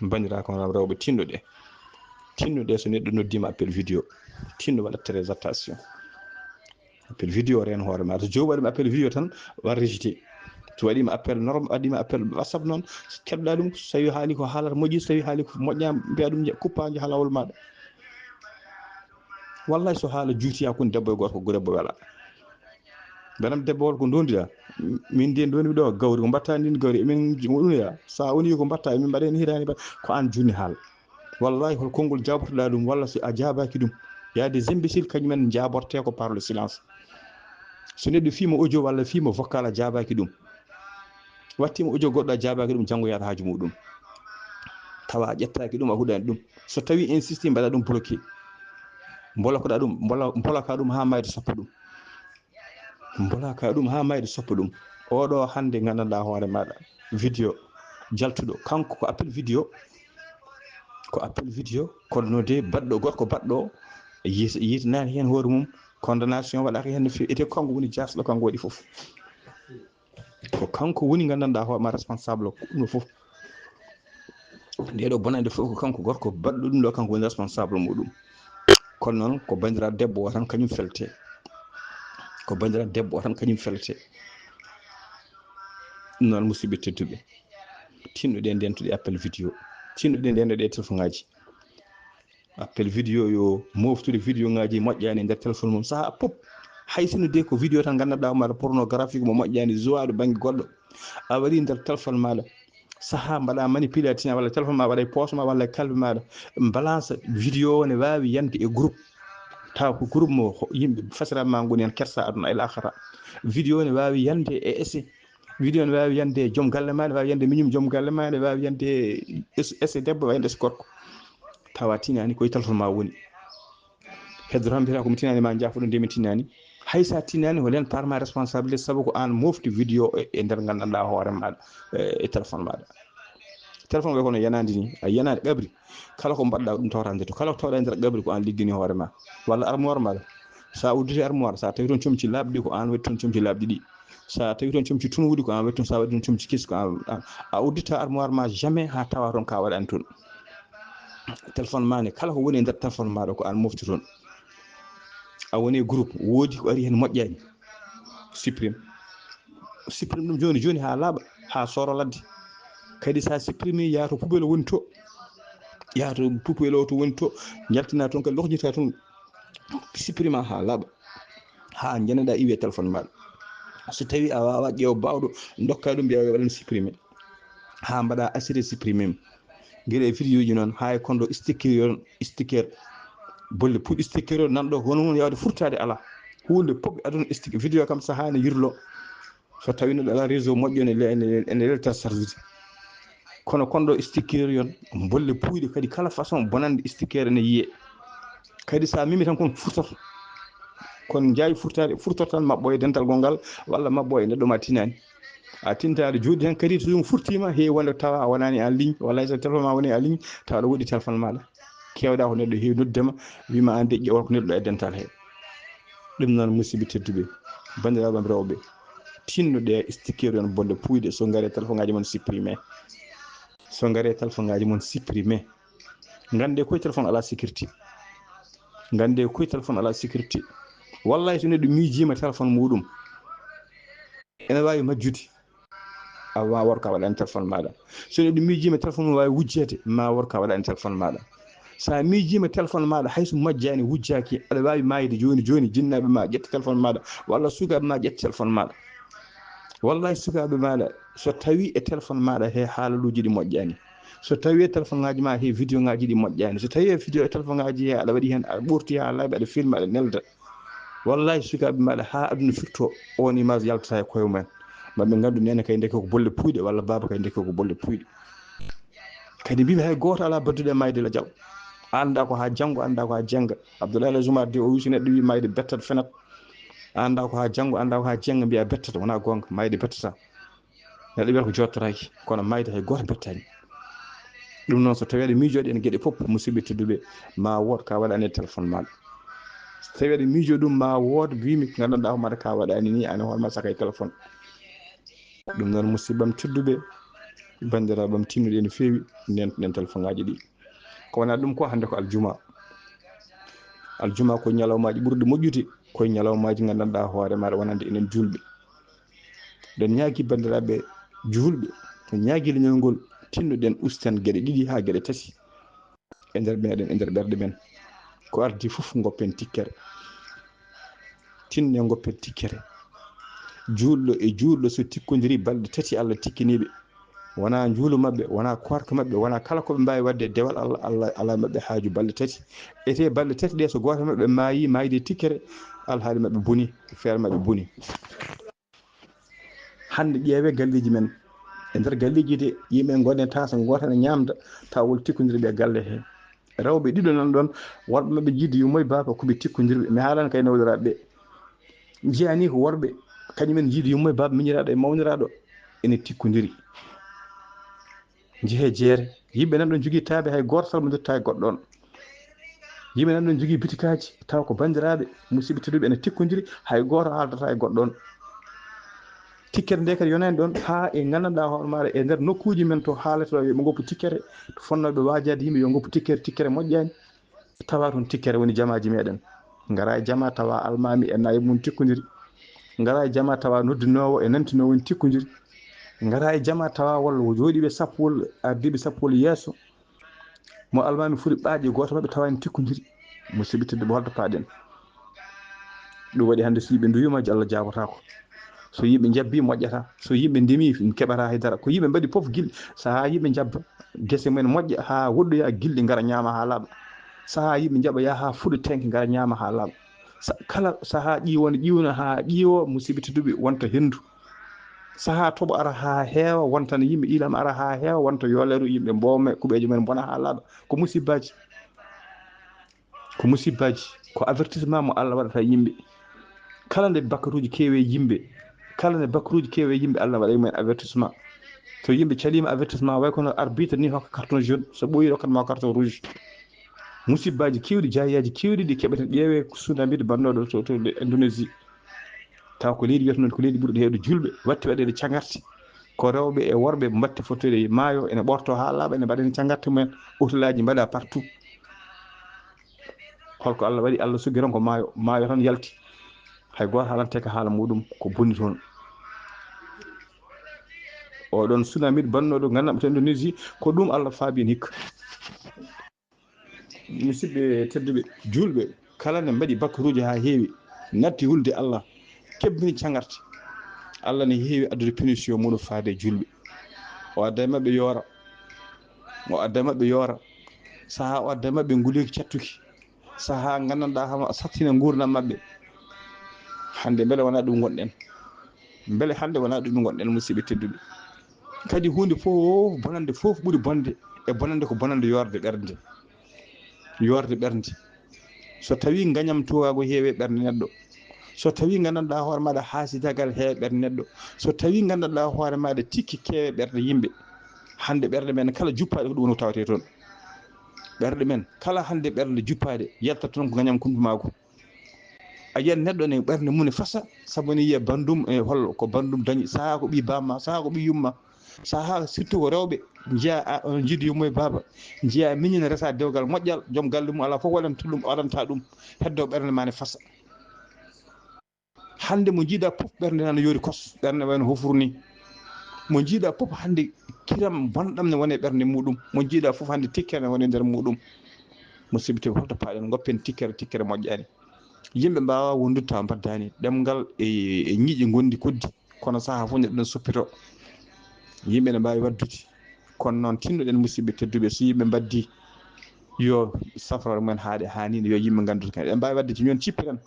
Banndiraaɓe am rewɓe tinno ɗe. Tinno ɗe so neɗɗo noddiima appel vidéo. Tinno waɗa très attention. Appel vidéo reen hoore ma. So joom waɗi ma appel vidéo tan, war rejeté. So waɗi ma appel normal, waɗi ma appel WhatsApp noon, keɗoɗa ɗum, so tawi haali ko haalata moƴƴi, so tawi haali ko moƴƴa, mbiya ɗum, kuppa, njaha laawol maɗa. Wallahi so haala juuti, ya kun debbo e gorko, ko debbo wela. Benam debbo wol ko ndondiɗa. Min de ndoni ɗo gawri, ko mbatta ndin gawri, emin ɗum ya. Sa woni ko mbatta, emin mbaɗa hen hirani ba, ko an junni haal. Wallahi hol konngol jaabotoɗaa ɗum, walla so a jaabaaki ɗum, y a des imbéciles, kañum en njaabortee ko par le silence. So neɗɗo fii mo audio walla fii mo vocal a jaabaaki ɗum, wattii mo audio goɗɗo a jaabaaki ɗum, janngo yaata haaju muɗum. Tawa a ƴettaaki ɗum, a huɗaani ɗum. So tawii insiste mbaɗa ɗum bloqué. Mbolokoɗaa ɗum, mbola-, mbolokaa ɗum haa maayde soppa ɗum. Mbolaka ɗum haa mayde soppa ɗum. Oɗo hannde nganndanɗaa hoore maaɗa vidéo jaltuɗo, kanko ko appel vidéo, ko appel vidéo, kono de baɗɗo, gorko baɗɗo, yis-, yitanaani heen hoore mum, condamnation waɗaaka heen no feewi, ete ko kanko woni jaasɗo, kanko waɗi fof. Ko kanko woni nganndanɗaa hoore ma responsable ko ɗum ɗo fof. Nde ɗo bonande fof ko kanko gorko baɗɗo ɗum ɗo, kanko woni responsable muɗum. Kono noon ko banndiraaɗo debbo o tan kañum felte. Ko banndiraaɗo debbo o tan kañum felte. Ɗum noon musidɓe tedduɓe, tinnoɗen ndentoɗe appel vidéo. Tinnoɗen ndentoɗe téléphone ngaji. Appel vidéo yo moftude vidéo ngaji moƴƴani e nder téléphone mum saha pop. Hay sino de ko vidéo tan nganndanɗaa maɗa pornographique mo moƴƴani, jowaɗo bannge goɗɗo. A waɗi nder téléphone maɗa. Saha mbaɗa manipulatina walla téléphone ma waɗa e poche ma walla e kalbe maɗa. Balance vidéo o ne wawi yande e groupe. Taw ko groupe mo ho-, yimɓe fasiraɓe ma ngoni hen kersa aduna e lakhara. Vidéo o ne wawi yande e essai. Vidéo ne wawi yande e joom galle ma, ne wawi yande miñum joom galle ma, ne wawi yande e es-, essai debbo, wawi yande essai gorko. Tawa tinani koye téléphone ma woni. Heddo tan mbiyata ko mi tinani ma jaafoɗo nde mi tinani. Hay sa tinani, hol hen part ma responsabilité, sabu ko an mofti vidéo e, e nder nganndanɗaa hoore maɗa, e, e téléphone maɗa. Téléphone way kono yanadi ni, a yanadi qabri. Kala ko mbaɗɗa ɗum tawata nder to. Kala ko tawɗa e nder qabri ko an liggini hoore ma. Walla armoire maɗa. Sa udditi armoire, sa tawi toon comci laaɓɗi ko an waɗi toon comci laaɓɗi ɗi. Sa tawi toon comci tunwuɗi ko an waɗi toon, sa waɗi toon comci kesi ko an, an. A uddita armoire ma jamais ha tawa toon ka waɗani toon. Téléphone ma ne, kala ko woni e nder téléphone maɗa ko an mofti toon. A woni e groupe, woodi ko ari hen moƴƴani. Supprime. Supprime ɗum joni joni ha laaɓa, ha soro ladde. Kadi sa supprime, yaa to poubelle woni to. Yaa to poubelle o to woni to. Jaltina toon kadi, lokjita toon. Supprime ha laaɓa. Ha njanneɗa iwi e téléphone maɗa. So tawi a wawa ƴeew bawɗo, dokka ɗum mbiya waɗan supprime. Ha mbaɗa assuré supprime. Gila e vidéo ji noon, ha e kondo sticker yon, sticker. Bolle puɗi sticker yon, nanɗo hono mum yawde furtade ala. Hunde pop aduna stick-, vidéo kam sahani yirlo. So tawi neɗɗo ala réseau moƴƴo ne le-, ene, ene lelta sardude. Kono kondo sticker yon, bolle puyɗe kadi kala façon bonande sticker ene yiye. Kadi sa mimi tan kon furtoto. Kon jaawi furtade, furtoto tan maɓɓo e dental gongal, walla maɓɓo e neɗɗo ma tinani. A tintaade jooɗi tan kadi so ɗum furtima, heewi wonde tawa a wonani en ligne, walla so téléphone ma woni en ligne, tawa ɗo woɗɗi téléphone maɗa. Kewɗa ko neɗɗo heewi noddema, wima an de ƴewol ko neɗɗo e dental he. Ɗum noon musidɓe tedduɓe, bandiraɓe am rewɓe, tinnoɗe sticker on bonde puyde so ngare téléphone ngaji mon supprimé. So ngare téléphone ngaji mon supprimé. Gande koye téléphone ala sécurité. Gande koye téléphone ala sécurité. Wallahi so neɗɗo miijima téléphone muɗum, ene wawi majjude. A ma worka waɗani téléphone maɗa. So neɗɗo miijima téléphone mum wawi wujjede, ma worka waɗani téléphone maɗa. Sa miijima téléphone maɗa hayso majjani, wujjaki, aɗa wawi mayde joni joni, jinnaɓe ma ƴetta téléphone maɗa, walla sukaɓe ma ƴetta téléphone maɗa. Wallahi sukaɓe maɗa, so tawi e téléphone maɗa he haalaluji ɗi moƴƴani, so tawi e téléphone ngaji ma he vidéo ngaji ɗi moƴƴani, so tawi e vidéo e téléphone ngaji he aɗa waɗi hen, aɗa ɓorti ha laaɓi, aɗa filma, aɗa nelda, Wallahi, sukaaɓe maɗa haa aduna firto, on image yaltata e koye mumen. Maɓe nganndu nene kay ndeke ko bolle puyɗe, walla baaba kay ndeke ko bolle puyɗe. Kadi mbimi hay gooto alaa badduɗo e mayde lajal. A annda ko haa janngo, annda ko haa jennga. Abdoulaye El Hadj Oumar de o wi so neɗɗo wi mayde bettat fenat. A annda ko haa janngo, annda ko haa jennga mbiya bettat, wona goonga, mayde bettata. Neɗɗo wiyata ko jottoraaki, kono mayde hay gooto bettaani. Ɗum noon, so tawii aɗa miijoo ɗeen geɗe fof, musidɓe tedduɓe, ma wood ka waɗaani e téléphone maaɗa. So tawii aɗa miijoo ɗum, ma wood mbimi ko nganndanɗaa hoore maaɗa ka waɗaani ni, aan e hoore ma saka e téléphone. Ɗum noon, musidɓam tedduɓe, banndiraaɓam tinnuɗe no feewi, ndeen, ndeen téléphone ngaaji ɗi. Ko wonaa ɗum ko hannde ko aljuma. Aljuma ko ñalawmaaji ɓurɗi moƴƴude, ko ñalawmaaji nganndanɗaa hoore maaɗa wonande enen juulɓe. Ɗen ñaagi banndiraaɓe juulɓe, ɗen ñaagi leñol ngol, tinnoɗen usten geɗe ɗiɗi haa geɗe tati e nder meɗen, e nder ɓerɗe men. Ko ardi fof ngoppen tikkere. Tinne ngoppen tikkere. Juulɗo e juulɗo so tikkondiri balɗe tati Allah tikkiniiɓe. Wonaa njuulu maɓɓe, wonaa koorka maɓɓe, wonaa kala ko ɓe mbaawi waɗde e dewal Allah, Allah alaa e maɓɓe haaju balɗe tati. Etee balɗe tati ɗe so gooto e maɓɓe maayi, maayde tikkere, alhaali maɓɓe boni, feere maɓɓe boni. Hannde ƴeewee galleeji men. E nder galleeji de, yimɓe ngoni e taasa goota ne ñaamda, tawa won tikkondiri ɓe galle he. Rewɓe ɗiɗo nan ɗoon, worɓe maɓɓe jiidi yumma e baaba ko ɓe tikkondirɓe. Mi haalan kay nawdoraaɓe ɓe. Njiyaa ni ko worɓe, kañum en jiidi yumma e baaba miñiraaɗo e mawniraaɗo ene tikkondiri. Njehee jeere, yimɓe nan ɗoon jogii taabe hay gooto salmondirta e goɗɗo on. Yimɓe nan ɗoon jogii bitikaaji, tawa ko banndiraaɓe, musidɓe tedduɓe ene tikkondiri, hay gooto haaldata e goɗɗo on. Tikkere nde kadi yonaani ɗoon, haa e nganndanɗaa hoore maaɗa e nder nokkuuji men to haalata ɗo, yo ɓe ngoppu tikkere, to fonnooɓe waajaade yimɓe yo ngoppu tikkere, tikkere moƴƴaani. Tawa toon tikkere woni jamaaji meɗen. Ngara e jamaa tawa almaami e nayi mum tikkondiri. Ngara e jamaa tawa noddinoowo e nantinoowo ne tikkondiri. Ngara e jamaa tawa walla o jooɗiiɓe sappowol, ardiiɓe sappowol yeeso. Mo almaami foti ɓaaƴe gooto maɓɓe tawa ne tikkondiri. Musidɓe tedduɓe, holto paaɗen? Ɗum waɗi hannde so yimɓe nduwiima, Allah jaabotaako. So yimɓe njabbii, moƴƴata. So yimɓe ndemii, keɓata hay dara. Ko yimɓe mbaɗi fof gilɗi, sahaa yimɓe njabba, gese mumen moƴƴa haa woɗɗoya, gilɗi ngara ñaama haa laaɓa. Sahaa yimɓe njaɓa yaha haa fuɗa teŋke ngara ñaama haa laaɓa. Sa-, kala sahaa ƴiiwonde ƴiiwna haa ƴiiwo, musidɓe tedduɓe, wonta henndu. Sahaa toɓo ara haa heewa, wonta no yimɓe ilam ara haa heewa, wonta yooleeru yimɓe mbooma, kuɓeeje mumen mbona haa laaɓa. Ko musibbaaji. Ko musibbaaji, ko avertissement mo Allah waɗata yimɓe. Kala nde bakkaruuji keewi e yimɓe, kala nde bakkaruuji keewi e yimɓe, Allah waɗa e mumen avertissement. So yimɓe caliima avertissement, way kono arbitre ni hokka carton jaune, so ɓooyi rokkat ma carton rouge. Musibbaaji keewɗi, jaayaaji keewɗi ɗi keɓeten, ƴeewee tsunami de bannooɗo to, to, to Indonésie. Taw ko leydi wiyata noon ko leydi ɓurɗo heewde juulɓe, watti waɗeede cagarte. Ko rewɓe e worɓe mbatti fottoyde e maayo, ene ɓorto haa laaɓa, ene mbaɗa heen cagarte mumen, otolaaji mbaɗa partout. Holko Allah waɗi? Allah suggi tan ko maayo, maayo tan yalti. Hay gooto haalante ka haala muɗum ko boni toon. Oɗon tsunami bannooɗo nganndanɗaa to Indonésie, ko ɗum Allah faabi en hikka. Musidɓe tedduɓe, juulɓe, kala ne mbaɗi bakkaruuji haa heewi, natti hulde Allah, kebbini cagarte. Allah ne heewi addude punition muɗum faade e juulɓe. O adda e maɓɓe yoora. O adda e maɓɓe yoora. Sahaa o adda e maɓɓe nguleeki cattuki. Sahaa nganndanɗaa hama sattina nguurndam maɓɓe. Hannde mbele wonaa ɗum ngonɗen? Mbele hannde wonaa ɗum ngonɗen, musidɓe tedduɓe? Kadi huunde fof, bonannde fof ɓuri bonde e bonannde ko bonannde yoorde ɓernde. Yoorde ɓernde. So tawii ngañam tuugaagu heewi e ɓernde neɗɗo, so tawii nganndanɗaa hoore maaɗa haasidaagal heewi e ɓernde neɗɗo, so tawii nganndanɗaa hoore maaɗa tikki keewi e ɓernde yimɓe, hannde ɓerɗe men kala juppaaɗe ko ɗum woni ko tawetee toon. Ɓerɗe men kala hannde ɓerɗe juppaaɗe yalta toon ko ngañam kumpa maagu. A yiyat neɗɗo ne ɓernde mum ne fasa, sabu ne yiya banndum e hollo ko banndum dañi, sahaa ko ɓii bamma, sahaa ko ɓii yumma, sahaa surtout ko rewɓe, njiya a, on jiidi yumma e baaba, njiya miñi ne resa dewgal moƴƴal, joom galle mum alaa fof waɗanta ɗum, waɗanta ɗum, heddo ɓernde ma ne fasa. Hannde mo njiiɗa fof ɓernde nana yoori kos, ɓernde wayno hofru ni. Mo njiiɗa fof hannde kiram bonɗam ne wone ɓernde muɗum, mo njiiɗa fof hannde tikkere ne wone nder muɗum. Musidɓe tedduɓe, holto paaɗen? Ngoppen tikkere, tikkere moƴƴaani. Yimɓe mbaawa wondude tawa mbaddaani. Ɗemngal e, e ñiiƴe ngondi koddi, kono sahaa fof neɗɗo ne soppito. Yimɓe ne mbaawi waddude, kono noon tinnoɗen musidɓe tedduɓe, so yimɓe mbaddi, yo safrore mumen haaɗe haa ni, yo yimɓe nganndu. Eɗen mbaawi wadde ci ñoon cippiren.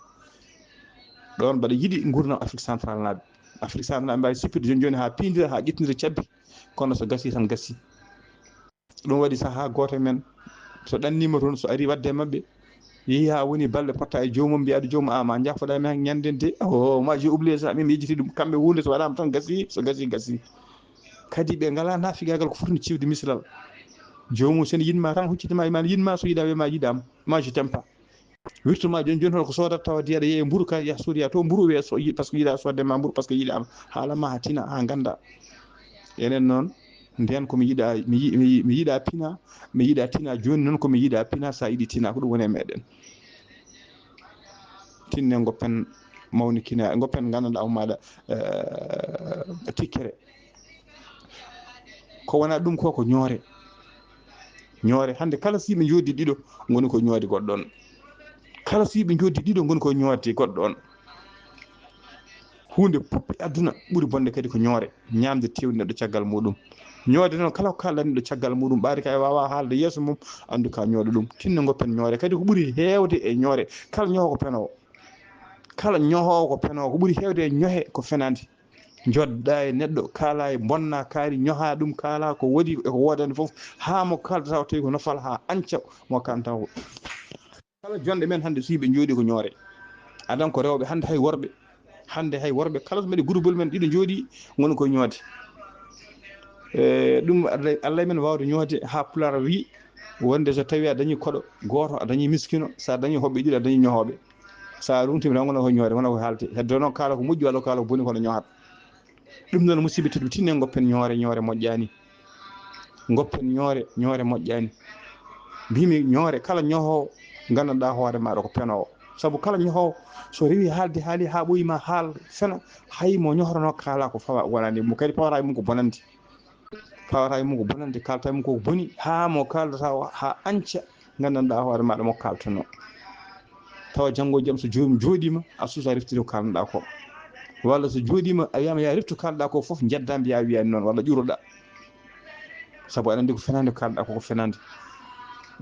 Ɗoon mbaɗa yiɗi nguurndam Afrique Central naaɓe. Afrique Central naaɓe mbaawi sippude jooni jooni haa piindira, haa ƴettindira cabbi, kono so gasii tan gasii. Ɗum waɗi sahaa gooto e men, so ɗanniima toon, so arii waɗde e maɓɓe, yehi haa woni balɗe potta e joomum, mbiya ɗo joomum, "A, ma njaafoɗaa mi han ñande de, o, ma j'ai oublié ça, min mi yejjiti ɗum." Kamɓe huunde so waɗaama tan gasii, so gasii, gasii. Kadi ɓe ngalaa naafigaagal ko fotni ciwde misilal. Joomum so ene yiɗ ma tan, huccita ma, ma yiɗ ma, so yiɗaa wiya ma yiɗaam, ma je t'aime pas. Wirtu ma jooni jooni hono ko soodata tawa diyaɗa yeeya mburu ka yaha soodoya to mburu wiya so yi-, parce que yiɗa soodde ma mburu parce que yiɗaama. Haala ma ha tina ha ganda. Enen noon mbiyan ko mi yiɗa, mi yi-, mi yi-, mi yiɗa pina, mi yiɗa tina. Jooni noon ko mi yiɗa pina, sa yiɗi tina ko ɗum woni e meɗen. Tinne goppen mawnikina, goppen gandanɗa o maɗa, eh, tikkere. Ko wona ɗum ko, ko ñoore. Ñoore, hannde kala siiɓe njoodi ɗiɗo ngoni ko ñoode goɗɗo on. Kala siiɓe njoodi ɗiɗo ngoni ko ñoode goɗɗo on. Huunde fof e aduna ɓuri bonde kadi ko ñoore, ñaamde tewni neɗɗo caggal muɗum. Ñoode noon kala ko kaalɗaa neɗɗo caggal muɗum, ɓaade ka e waawa haalde yeeso mum, anndu ka ñooɗo ɗum. Tinno ngoppen ñoore, kadi ko ɓuri heewde e ñoore, kala ñoho ko penowo. Kala ñohoowo ko penowo, ko ɓuri heewde e ñohe ko fenaande. Njodda e neɗɗo, kaala e bonna, kaari ñoha ɗum, kaala ko woodi e ko woodani fof, haa mo kaalda tawa tawi ko nofal, haa anca mo kaalda tawa ko. Kala jonɗe men hannde, so yimɓe njooɗi ko ñoore. Adan ko rewɓe, hannde hay worɓe. Hannde hay worɓe, kala so mbaɗi gurubol men ɗiɗo njooɗi, ngoni ko ñoode. E, ɗum Allah, Allah men waawde ñoode haa Pulaar wi, wonde so tawi a dañi koɗo gooto, a dañi miskino, so a dañi hoɓɓe ɗiɗo, a dañi ñohooɓe. So a ruŋtini tan, wona ko ñoore, wona ko haalte. Heddo noon, kaala ko moƴƴi walla kaala ko boni, kono ñohat. Ɗum noon, musidɓe tedduɓe, tinne ngoppen ñoore, ñoore moƴƴaani. Ngoppen ñoore, ñoore moƴƴaani. Mbimi ñoore, kala ñohoowo, nganndanɗaa hoore maaɗa ko penoowo. Sabu kala ñohoowo, so rewi haalde, haali haa ɓooyi ma haal fena, hay mo ñohorano kaala ko fawa, wonani mo kadi pawata e mum ko bonande. Pawata e mum ko bonande, kaalta e mum ko boni, haa mo kaaldata o, haa anca, nganndanɗaa hoore maaɗa mo kaaltuno. Tawa janngo e jam so joomum jooɗiima, a suusa reftude ko kaalnoɗaa ko. Walla so jooɗiima, a wiyaama yaa reftu kaalnoɗaa ko fof, njeddaa mbiyaa wiyaani noon, walla ƴuroɗaa. Sabu aɗa anndi ko fenaande ko kaalnoɗaa ko, ko fenaande.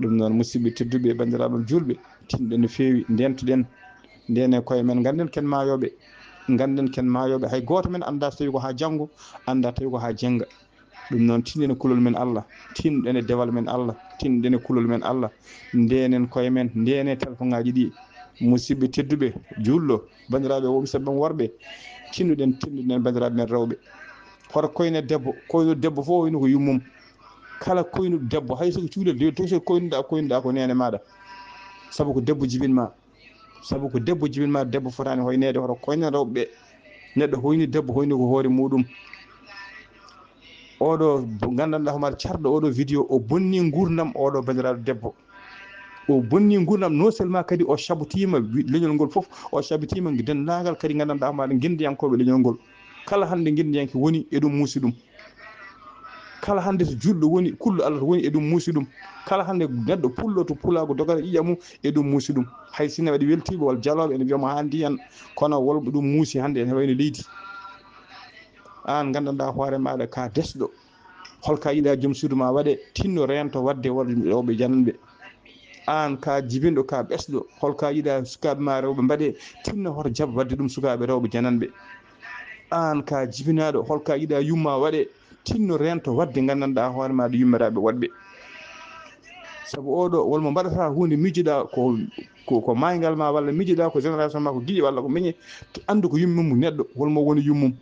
Ɗum noon, musidɓe tedduɓe, banndiraaɓe am juulɓe, tinɗen no feewi, ndeentoɗen, ndeene koye men, ngannden ken maayooɓe, ngannden ken maayooɓe. Hay gooto men anndaa so tawi ko haa janngo, anndaa tawi ko haa jennga. Ɗum noon, tinɗen e kulol men Allah, tinɗen e dewal men Allah, tinɗen e kulol men Allah, ndeenen koye men, ndeene telefoŋaaji ɗi. Musidɓe tedduɓe, juulɗo, banndiraaɓe wonɓe sabu men worɓe, tinnuɗen, tinnuɗen banndiraaɓe men rewɓe. Hoto koyne debbo, koynuɗo debbo fof woni ko yummum. Kala koynuɗo debbo, hay so ko cuulel de, to so koynuɗaa, koynuɗaa ko neene maaɗa. Sabu ko debbo jibin ma. Sabu ko debbo jibin ma, debbo fotaani hoyneede, hoto koynen rewɓe ɓe. Neɗɗo hoyni debbo, hoyni ko hoore muɗum. Oɗo bo-, nganndanɗaa homaade carɗo oɗo vidéo, o bonni nguurndam oɗo banndiraaɗo debbo. O bonni nguurndam, non seulement kadi o cabotiima wi-, leñol ngol fof, o cabotiima denndaangal kadi nganndanɗaa homaade ngenndiyankooɓe leñol ngol. Kala hannde ngenndiyanke woni, eɗum muusi ɗum. Kala hannde so juulɗo woni, kulɗo Allah woni, eɗum muusi ɗum. Kala hannde neɗɗo pullo to pulaagu dogata ƴiƴam mum, eɗum muusi ɗum. Hay sinno waɗi weltiiɓe walla jalooɓe ene mbiya mo haa ndiyan, kono wol ɗum muusi hannde ene wayno leydi. Aan nganndanɗaa hoore maaɗa ka desɗo. Holka yiɗa joom suudu ma waɗe, tinno reento waɗde worɓe rewɓe jananɓe. Aan ka jibinɗo, ka ɓesɗo, holka yiɗa sukaaɓe ma rewɓe mbaɗe, tinno hoto jab waɗde ɗum sukaaɓe rewɓe jananɓe. Aan ka jibinaaɗo, holka yiɗa yumma waɗe, tinno reento waɗde nganndanɗaa hoore maaɗa yummiraaɓe woɗɓe. Sabu oɗo, wol mo mbaɗata huunde miijoɗaa ko, ko, ko maayngal ma, walla miijoɗaa ko génération ma, ko giƴe walla ko meñe, anndu ko yummum neɗɗo, wol mo woni yummum.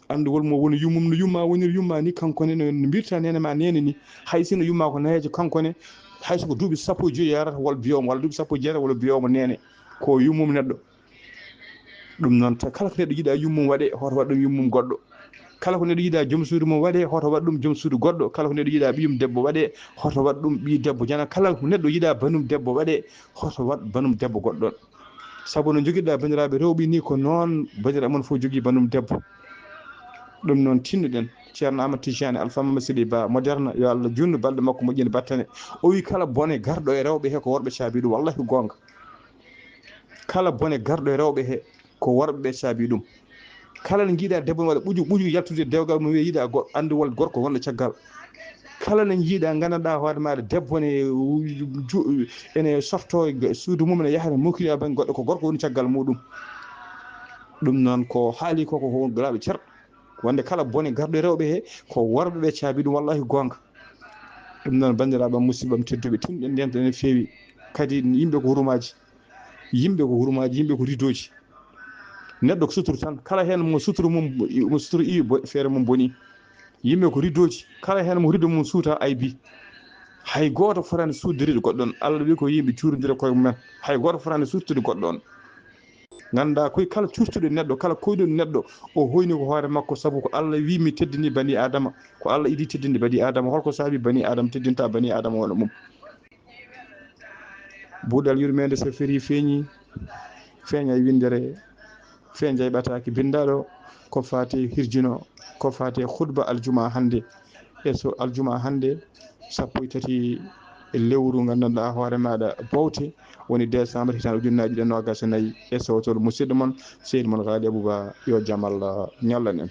Anndu wol mo woni yummum, no yumma woniri yumma ni, kanko ne no, no mbirta neene ma neene ni. Hay si no yumma ko nayeejo, kanko ne, hay so ko duuɓi sappo e joyi yarata, wol biyo mo, walla duuɓi sappo e jeetati, wala biyo mo neene. Ko yummum neɗɗo. Ɗum noon, ta-, kala ko neɗɗo yiɗa yummum waɗe, hoto waɗ ɗum yummum goɗɗo. Kala ko neɗɗo yiɗa joom suudu mum waɗe, hoto waɗ ɗum joom suudu goɗɗo. Kala ko neɗɗo yiɗa ɓiyum debbo waɗe, hoto waɗ ɗum ɓiy debbo jana. Kala ko neɗɗo yiɗa banum debbo waɗe, hoto waɗ banum debbo goɗɗo. Sabu no njogiɗa banndiraaɓe rewɓe ni, ko noon banndiraaɓe mon fof jogii banum debbo. Ɗum noon tinnuɗen. Ceerno Amadou Tijani Alpha Mamadou Sidi Ba moderne, yo Allah junnu balɗe makko moƴƴina battane. O wi kala bone garɗo e rewɓe he ko worɓe caabi ɗum. Wallahi ko goonga. Kala bone garɗo e rewɓe he ko worɓe ɓe caabi ɗum. Kala ne njiɗa debbo ne waɗa ɓuju ɓuju yaltude dewgal mum wiya yiɗa goɗɗo, anndi wol gorko wonɗo caggal. Kala ne njiɗa nganndanɗaa hoore maaɗa debbo ne ju-, ene softo suudu mum ene yaha ne mokki a baŋ goɗɗo, ko gorko woni caggal muɗum. Ɗum noon ko haali ko, ko honɗo laaɓi cer. Wonde kala bone garɗo e rewɓe he, ko worɓe ɓe caabi ɗum, wallahi goonga. Ɗum noon, banndiraaɓe am, musidɓe am tedduɓe, tinɗen ndento ene feewi. Kadi yimɓe ko hurumaaji, yimɓe ko hurumaaji, yimɓe ko riddooji. Neɗɗo ko suturu tan, kala heen mo suturu mum, mo suturu iwi bo-, feere mum boni. Yimɓe ko riddooji, kala heen mo riddo mum suuta aybi. Hay gooto fotaani suutde riddo goɗɗo on. Allah wi ko yimɓe cuurondira koye mumen. Hay gooto fotaani suutde goɗɗo on. Nganndaa koye kala cuurtuɗo neɗɗo, kala koyɗuɗo neɗɗo, o hoyni ko hoore makko, sabu ko Allah wi mi teddini bani Aadama. Ko Allah idi teddinde bani Aadama. Holko saabi bani Aadama teddinta bani Aadama wano mum? Buuɗal yurmeende so ferii feeñi, feeña e winndere, feeña e ɓataaki binndaaɗo, ko faati hirjino, ko faati e khutba aljuma hannde. E so aljuma hannde, sappo e tati e lewru nganndanɗaa hoore maaɗa bowte, woni décembre, hitaande ujunnaji ɗiɗi e noogas e nayi. E sowtol musidɗo mon, seydi mon Gaali Abuba, yo jam Allah ñallan en.